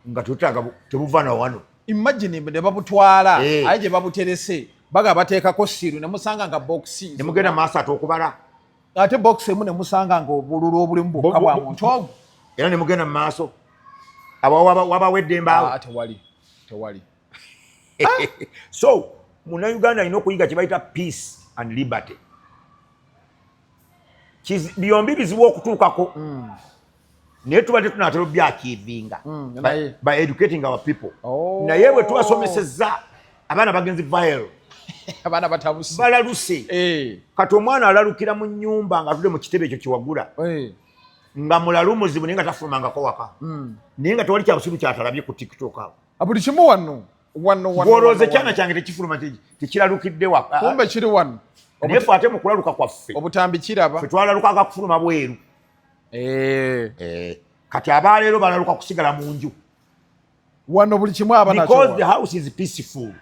nga tetutaaga tebuva na wano? Imagine ne babutwala, aye gye babuterese baga bateekako seal, ne musanga nga box ne mugenda maaso ate okubala, ate box emu ne musanga nga obululu obulimu bwokka bwa muntu ogwo, era ne mugenda mu maaso. Abo wabawo eddembe awo? Ah, tewali, tewali. So Munnayuganda alina okuyiga kye bayita peace and liberty. Byombi bizibu okutuukako, naye tubadde tunaatera obyachievinga by educating our people. Naye bwe tubasomesezza, abaana bagenzi viral. Abaana batabuse. Balaluse. Kati omwana alalukira mu nnyumba nga atudde mu kitebe ekyo kyewagula, nga mulalu muzibu, naye nga tafulumangako waka, naye nga tewali kyabusiru kyatalabye ku TikTok awo. Ah, buli kimu wano wano wano. Gwolowooza wano, ekyana wano. kyange tekifuluma, tekiralukidde waka? Kumbe kiri wano. Naye fe ate mu kulaluka kwaffe, obutambi kiraba. Ffe twalalukanga kufuluma bweru. Kati abaleero balaluka kusigala mu nju. Wano buli kimu aba because the nakyo. house is peaceful.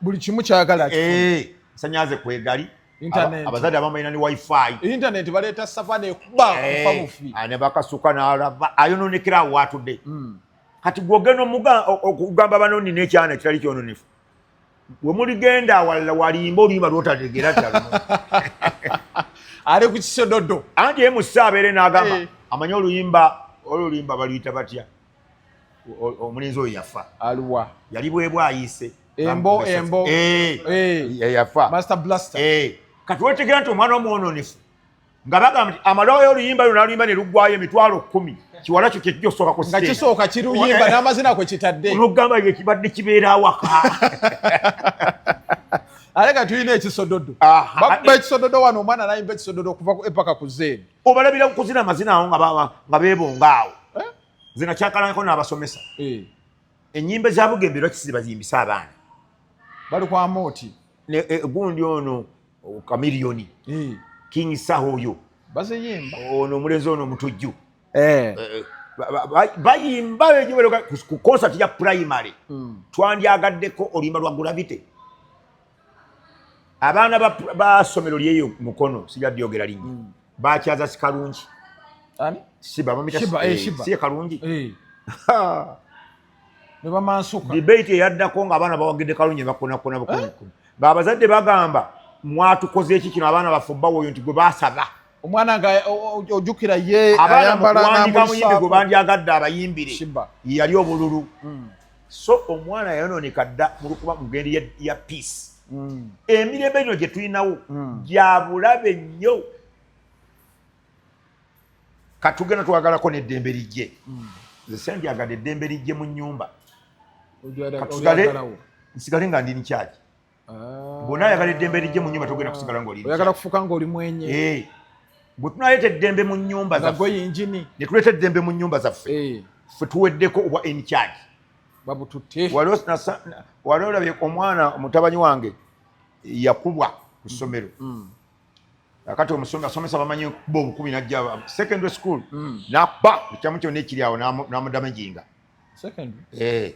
Buli kimu kyagala akifune. Sanyaze kwegali. Internet. Abazadde abamu balina ne wifi. Internet baleeta server nekuba kufa bufi. Ne bakasuka n'alaba ayononekera awo waatudde. Kati gwogenda okugamba bano nina ekyana ekitali kyononefu, we muligenda awalala walimba oluyimba lwotategeera ddala. Ali ku kisododo. Anti ye musa abeere n'agamba, amanyi oluyimba olwo, oluyimba baluyita batya? Omulenzi oyo yafa. Aluwa? Yali bwebwa ayiise. Embo, embo. Yafa. Master Blaster. Kati wetegera nti omwana omwononefu nga bagamba nti amalayo oluyimba luno naluyimba ne luggwayo 100,000, kiwala kyo kyekijja okusooka ku nga stage. Kisooka kiruyimba n'amazina kwe kitadde. Olugamba ye kibadde kibeera awaka. Ate nga tulina ekisododo. Bakuba ekisododo wano, omwana nayimba ekisododo okuva ku epaka ku zeeni. Obalabira kuzina amazina awo nga beebonga awo. Nze nakyakalangako n'abasomesa, ennyimba za Bugembe lwaki sibazimbisa abaana? Bali kwa mooti. Gundi ono Kamiliyoni, King Saha oyo. Baziyimba. Ono omulenzi ono omutujju. Bayimba ku concert ya primary. Twandyagaddeko oluyimba lwa Gravity. Abaana ba ssomero lyeyo Mukono, sijja dyogera linnya, bakyaza Sikalungi. Ani? Siba bamuyita. Shiba, Shiba. Si Kalungi. Ne bamansuka. Debate eyaddako ng'abaana bawagidde Kalungi, ne bakonakona bukono, ng'abazadde bagamba, "Mwatukoze eki kino? Abaana baffe obbawa oyo nti gwe baasaba." Omwana nga ojjukira ye Abaana ayambala mukuwandika muyimbi gwe n'amulisaako. bandyagadde abayimbire Shiba. yali obululu. So omwana yayononeka dda mulukuba mugendo ya peace. Emirembe gino gye tulinawo gya bulabe nnyo. Katugenda twagalako n'eddembe lijje. Nze sendyagadde eddembe lijje mu nnyumba. Katusigale, Olyagalawo. nsigale nga ndi nkyaki. Bwonna ayagala eddembe lijje mu nnyumba, togenda kusigala ng'oli Oyagala kufuuka ng'oli mwenye. Eh, bwe tunaleeta eddembe mu nnyumba nga gwe zaffe, yingini. Ne tuleeta eddembe mu nnyumba zaffe, ffe tuweddeko obwa in charge. Babututte. Wali olabye omwana, mutabani wange yakubwa ku ssomero. Akati omusomesa bamanyi kuba obukumi, najja secondary school nakuba ekyamu kyonna ekiri awo, n'amudamaginga. Secondary. Eh,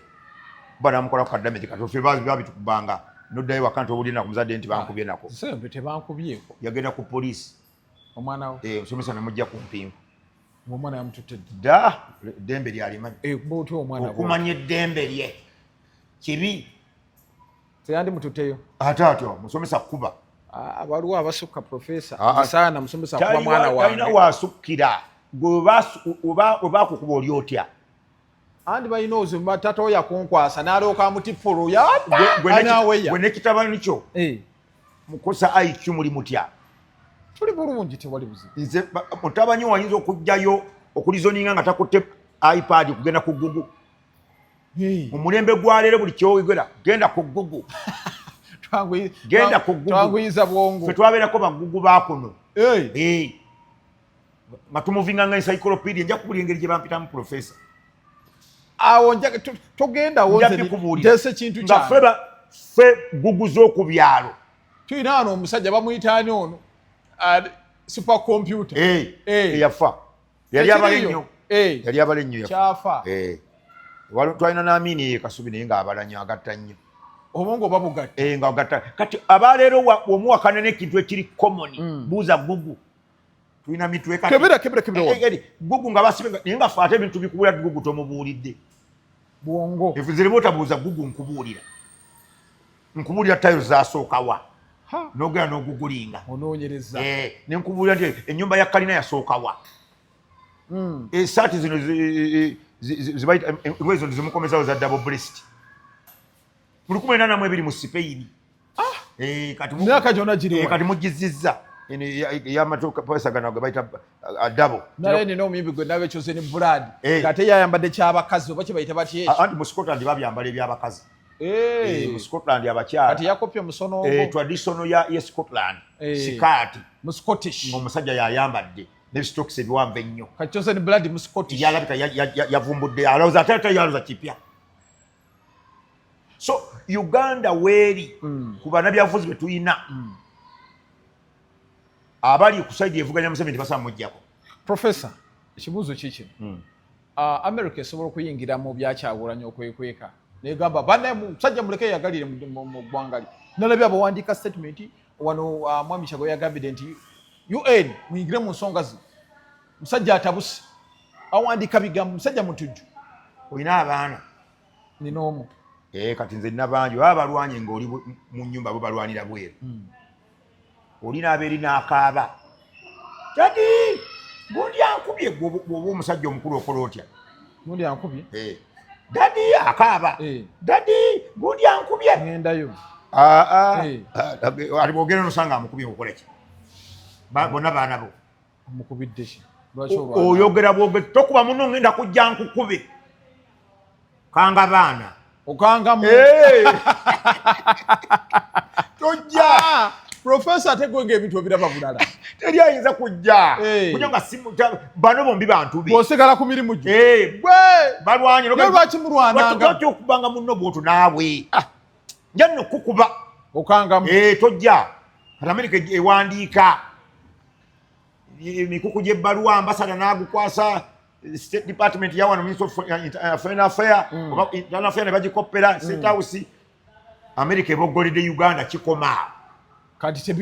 kuba namukolako kadamage. Kati ffe babitukubanga noddayo waka nti obulina ku muzadde nti bankubye nako. Secondary tebankubyeko. Yagenda ku poliisi. Omwana we? Eh, omusomesa namujja ku mpingu. Ng'omwana yamututte dda? Dda, eddembe lyalimanyi. Eh, kuba otya omwana bw'otyo? Okumanya eddembe lye kibi. Teyandimututteyo. Ate atyo musomesa kuba. Ah, waliwo abasukka, profesa. Ah, ah. Saana musomesa akuba mwana Talina wange. Wasukkira gwe obakukuba oli otya? Andi balina obuzibu, tata oyo akunkwasa n'alyoka amutippula oyo anaaweya. Gwe nekitabani kyo mukosa IQ muli mutya? Tuli bulungi, tewali buzibu. Nze mutabani wayinza okugjayo okureasoninga nga takutte iPad kugenda ku Google. Mu mulembe gwa leero buli kyoyogera genda ku Google. Genda ku Google. Twanguyiza bwongo. Ffe twabeerako bagugu bakuno. Eh, Eh. Nga tumuvinga nga encyclopedia. Nja kubuli engeri gye bampitamu profesa. Awo togendawo. Nja nze bikubuulira. nteesa ekintu Nga ffe kyange. ffe Google z'oku byalo. Tulina wano omusajja bamuyita ani ono? Super computer. Eh, Eh. eyafa yali abala Tekiriyo. ennyo. Eh. Yali abala ennyo, yafa. Kyafa. Eh. Twalina n'Amiini ye Kasubi, naye ng'abala nnyo, agatta nnyo. Obwongo oba bugatta. Eh, nga ogatta. Kati abaleero omuwakana n'ekintu ekiri common, buuza Google. Tulina mitwe kati. Kebera, kebera, kebera. Eh, eh, Google nga basibe naye nga ffe ate ebintu bikubuulira Google tomubuulidde. Bwongo. Nze leba otabuuza Google nkubuulira. Nkubuulira tayo zasooka wa. N'ogenda n'ogugulinga. Onoonyereza. Eh, ne nkubuulira nti ennyumba ya kalina yasooka wa. Esaati zino zibayita engoye zino zimukomezawo za double breast. Mu 1802 mu Spain. Eh, kati Myaka gyonna giri Eh, kati mugizizza. Eno ey'amatuuka pesa gano ge bayita double. Naye nina omuyimbi gwe nabe Chosen Blood. Eh. Ng'ate yayambadde kyabakazi oba kye bayita batya ekyo. Anti mu Scotland babyambala ebyabakazi. Eh. Mu Scotland abakyala. Kati yakopye omusono Eh, ogwo. traditional ya Scotland. Eh. Sikaati. Mu Scottish. Ng'omusajja yayambadde n'ebisitokisi ebiwanvu ennyo. Kati Chosen Blood mu Scottish. Yalabika yavumbudde alowooza ate ate yalowooza kipya. So Uganda weeri ku bannabyabufuzi be tulina abali ku side evuganya Museveni tebasobola muggyako. Professor, ekibuuzo kikino. America esobola okuyingira mu byakyagulanyi okwekweka negamba bannaye musajja muleke yagalire mu ggwanga lye. Nalabye abawandiika statement wano, mwami Kyago yagambidde nti UN muyingire mu nsonga zino. Musajja atabuse, awandiika bigambo, musajja mutujju. Olina abaana? Nina omu. Eh, kati nze nina bangi baba balwanye ng'oli mu nnyumba bo balwanira bweru. Oli n'abeeri n'akaaba. Daddy, gundi ankubye bw'oba omusajja omukulu okola otya? Gundi ankubye? Eh. Daddy akaaba. Eh. Daddy, gundi ankubye. Ngendayo. Ah, ah. Eh. Ali bw'ogenda n'osanga amukubye okola ki? Bonna baana bo. Omukubidde ki? Lwaki olwana? Oyogera bwogezi tokuba muno ngenda kujja nkukube. Kanga baana. Okanga mu. Eh. Tojja. Professor ate gwe ng'ebintu obiraba bulala. Teri ayinza kujja. Eh. Kujja nga simu bano bombi bantu be. Bw'osigala ku mirimu gyo. Eh. Gwe. Balwanye. Naye lwaki mulwananga? Lwaki okubanga munno bw'otyo naawe? Ah. Nja nno kukuba. Okanga mu. Eh, tojja. Kati Amerika ewandiika emikuku gy'ebbaluwa ambasada n'agukwasa State Department ya wano Ministry of Foreign Affairs, oba Internal Affairs ne bagikoppera State House. America eboggoledde Uganda kikoma. Kati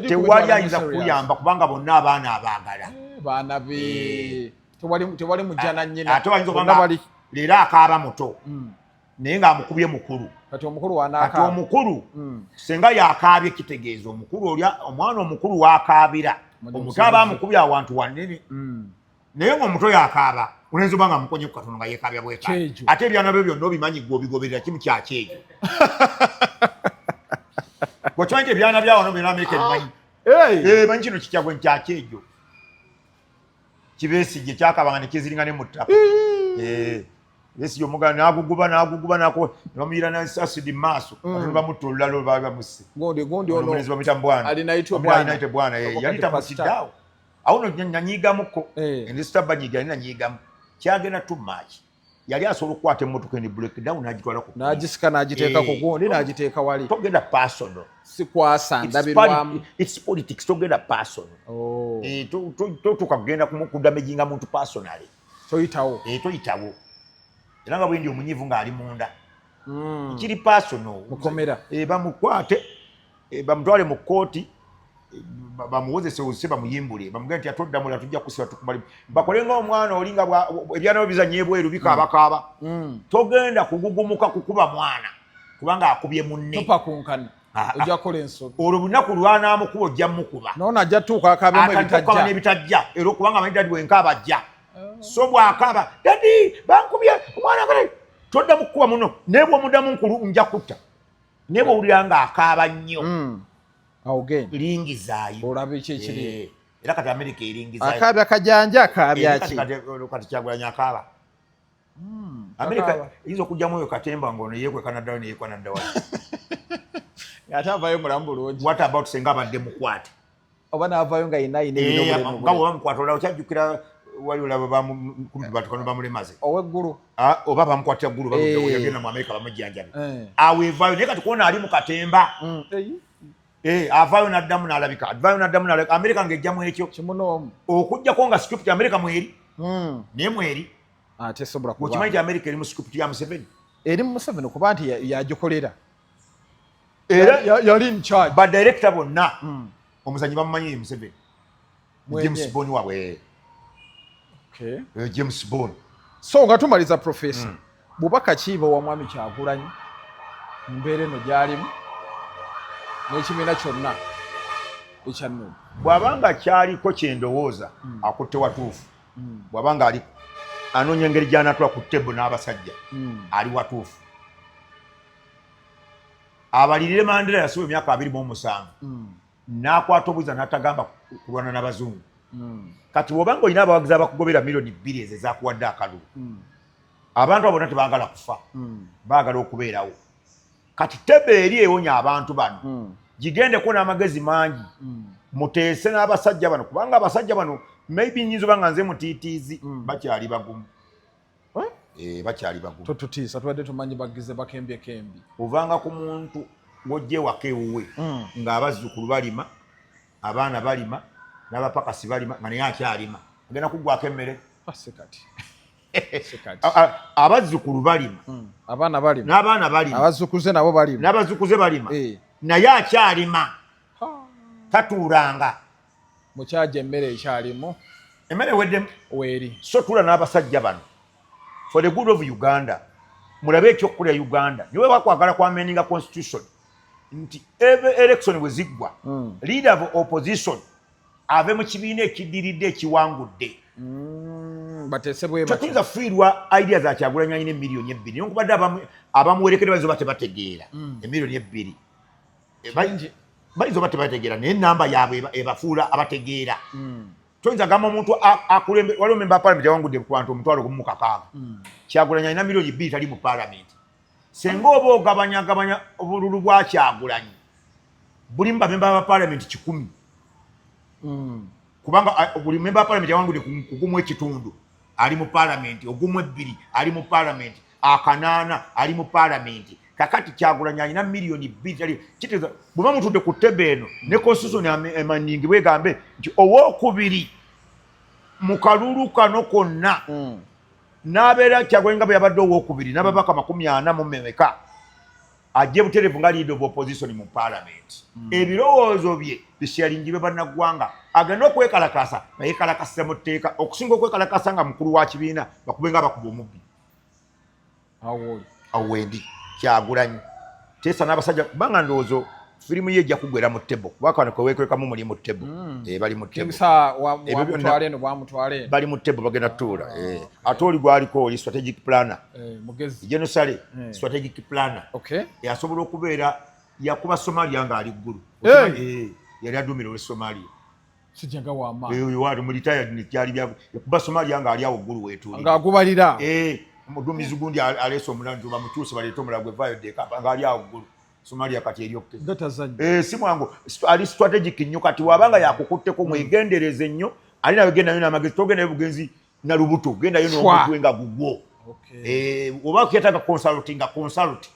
tewali ayinza kuyamba kubanga bonna abaana abaagala. Baana be. Tewali mujjana nnyina. Ate bayinza Bonna obanga bali. leero akaaba muto. Naye ng'amukubye mukulu. Kati omukulu Kati wanaakaaba. omukulu singa yakaabye kitegeeza omukulu olya omwana omukulu wakaabira. Omuto Omuto aba amukubye awantu wanene. Naye ng'omuto yakaaba oyinza oba nga amukonye ku katono nga yeekaabya bwekaabya. Kyejo. Ate ebyana bye byonna obimanyi ggwe obigoberera kimu kya kyejo. Gwe okimanyi nti ebyana bya wano byonna Amerika ebimanyi. Hey! Eh, manyi kino kikyagwe nkya kyejo. Kibesigye kyakabanga ne kiziringa ne mu ttaka. Eh, Besigye omuganda n'aguguba n'aguguba n'akuba ne bamuyira na acid mu maaso. Ate ne bamutta olulala olwo baali bamusse. Gundi, gundi Ono ono. omulenzi bamuyita Mbwana. Alinaitwe Bamuyita Bwana. Alinaitwe Bwana, eh, Oba yali kati tamutidde pastor. awo. Awo nno nanyiigamuko. Eh. Endisita banyiiga yali nanyiigamu. Kyagenda too much. Yali asobola okukwata emmotoka eno break down n'agitwala ku N'agisika n'agiteeka ku Eh. gundi n'agiteeka wali. Togenda personal. Sikwasa It's ndabirwamu. politics, togenda personal. Oh. Eh, totuuka kugenda kudamaginga muntu personally. Toyitawo. Eh, toyitawo. Era nga bwe ndi omunyiivu ng'ali munda. Kiri personal. Mukomera. Eh, bamukwate, eh, bamutwale mu kkooti, eh, bamuwozesewozese bamuyimbule. Bamugambe nti atoddamula tujja kusiba tukumale. Bakole ng'omwana oli nga ebyana bye bizannya ebweru bikaabakaaba. Togenda kugugumuka kukuba mwana kubanga akubye munne. Topakunkana. Ah, ah. Ojja kukola ensobi. Olwo lunaku lwanaamukuba ojja mukuba. N'ono ajja tuuka akaabemu Akatandika okukaaba ebitajja. n'ebitajja. Era okubanga amanyi dadi wenkaaba ajja. So bw'akaaba, dadi bankubye omwana akole. Toddamu kukuba muno. Naye bw'omuddamu nkulu nja kutta. Naye bw'owulira ng'akaaba nnyo. Awo genda. Lingizaayo. Olabe ki ekiri. Eh, era kati Amerika eringizaayo. Akaabya kajanja, akaabya Eh, ki? kati Kyagulanyi akaaba. Amerika Akaaba. eyinza okuggyamu oyo katemba ng'ono yeekweka naddayo ne yeekwa nadda wali. Ate avaayo mulamu bulungi. What about senga abadde mukwate? Oba n'avaayo nga yenna ayina Eh, ebina nga obulemu. bw'oba mukwate olaba okyajjukira wali olaba kumpi batukano bamulemaze. Ow'eggulu. Ah, oba bamukwatira ggulu baludde Eh. yagenda mu Amerika bamujjanjabe. Eh. Awo evaayo naye kati kuona ali mu katemba. Eh, avaayo n'addamu n'alabika. Avaayo n'addamu n'alabika. Amerika ng'ejjamu ekyo. Kimu n'omu. Okuggyako nga script Amerika mweri. Naye mweri. Ate sobola kuba. Okimanyi nti Amerika eri mu script ya Museveni? Eri mu Museveni kuba nti yagikolera. Era yali in charge. Ba director bonna omuzanyi bamumanyi ye Museveni. James Bond waabwe. Okay. James Bond. So nga tumaliza, professor, bubaka ki wa mwami Kyagulanyi mu mbeera eno gy'alimu n'ekibiina kyonna ekya NUP? Bw'abanga kyaliko kyendowooza, akutte watuufu. Bw'abanga ali anoonya engeri gy'anaatula ku table n'abasajja, ali watuufu. Abalirire Mandela yasiba emyaka 27 n'akwata obuza n'atagamba kulwana n'abazungu. Kati bw'obanga olina abawagizi abakugobera 2 million ezo ezakuwadde akalulu, abantu abo bonna tebaagala kufa, baagala okubeerawo. Kati table eri ewonya abantu bano, gigendeko n'amagezi mangi, muteese n'abasajja bano, kubanga abasajja bano maybe nyinza oba nga nze mutiitiizi, bakyali bagumu. Eh? Eh, bakyali bagumu. Totutiisa, tubadde tumanyi bagize bakembye kembi. Ovanga ku muntu ng'ojja ewaka ewuwe ng'abazzukulu balima, abaana balima, n'abapakasi balima, nga naye akyalima, agenda kuggwako emmere. Ah, si kati. Si kati. Abazzukulu balima, Abaana balima, n'abaana balima, abazzukuze nabo balima. N'abazzukuze balima, Eh. naye akyalima, tatuulanga. Mukyaja emmere ekyalimu. Emmere eweddemu. Weeri. So tula n'abasajja bano for the good of Uganda, mulabe ekyokukolera Uganda. Niwe bakwagala kwamendinga constitution nti every election bwe ziggwa, leader of opposition ave mu kibiina ekiddiridde ekiwangudde. Bateese bwe batyo. Tetuyinza kufiirwa idea za Kyagulanyi. Alina 2 million, newankubadde abamuwerekedde bayinza oba tebategeera 2 million. Kingi. Bayinza oba tebategeera, naye enamba yaabwe ebafuula abategeera. Toyinza gamba omuntu akulembe waliwo memba wa parliament yawangudde ku bantu 1,006. Kyagulanyi alina 2 million, tali mu parliament. Senga oba ogabanyagabanya obululu bwa Kyagulanyi, bulimu bamemba ba parliament 100, kubanga buli memba wa parliament yawangudde ku gumu ekitundu ali mu parliament, ogumu ebbiri ali mu parliament, akanaana ali mu parliament. Kakati Kyagulanyi alina 2 million tali kitegeeza bweba mutudde ku table eno ne constitution emaningi bwegambe nti owokubiri mu kalulu kano konna n'abeera Kyagulanyi nga bwe yabadde owokubiri n'ababaka 40 mu mmeka, ajje butereevu nga leader of opposition mu parliament, ebirowoozo bye bisharingibwe bannaggwanga, agende okwekalakasa nga yekalakasiza mu tteeka, okusinga okwekalakasa nga mukulu wa kibiina bakube nga bakuba omubbi. Awo oli. Awo wendi. Kyagulanyi teesa n'abasajja, kubanga ndowoozo firimu ye ejja kugwera mu table, kuba kano keweekwekamu muli mu table. Eh, bali mu table. Kingsa wa Ebyo byonna- wamutwala eno, bwamutwala eno. Bali mu table, bagenda tuula. Eh, ate oli gwaliko oli strategic planner. Eh, mugezi. General Saleh, strategic planner. Asobola okubeera yakuba Somalia ng'ali ggulu. Hey! Eh, yali adumira olwe Somalia. Sijja wama. Oyo wali mu retired, kyali bya yakuba Somalia ng'ali awo ggulu weetuulira. Ng'agubalira. Eh, omuduumizi gundi aleese omulanzi, bamukyuse baleete omulala gwe vaayo ddeeka ng'ali awo ggulu. Somalia kati eri okay. Nga tazannya. Eh, si mwangu, ali strategic nnyo. Kati wabanga yakukutteko, mwegendereze nnyo, ali nawe gendayo n'amagezi, togendayo bugenzi na lubuto, gendayo n'omutwe nga gugwo. Eh, oba okuyetaaga consulting, consult,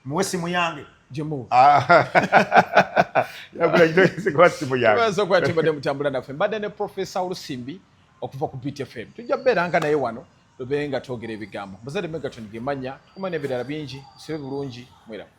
muwe simu yange. Gimuwe. Yagula simu yange. Tubaza okuba tubadde mutambula naffe. Mbadde ne Profesa Olusimbi okuva ku BTFM. Tujja kubeera nga naye wano lube nga twogera ebigambo. Muzadde Megaton gemanya, tukuma n'ebirala bingi. Musibe bulungi, mweramu.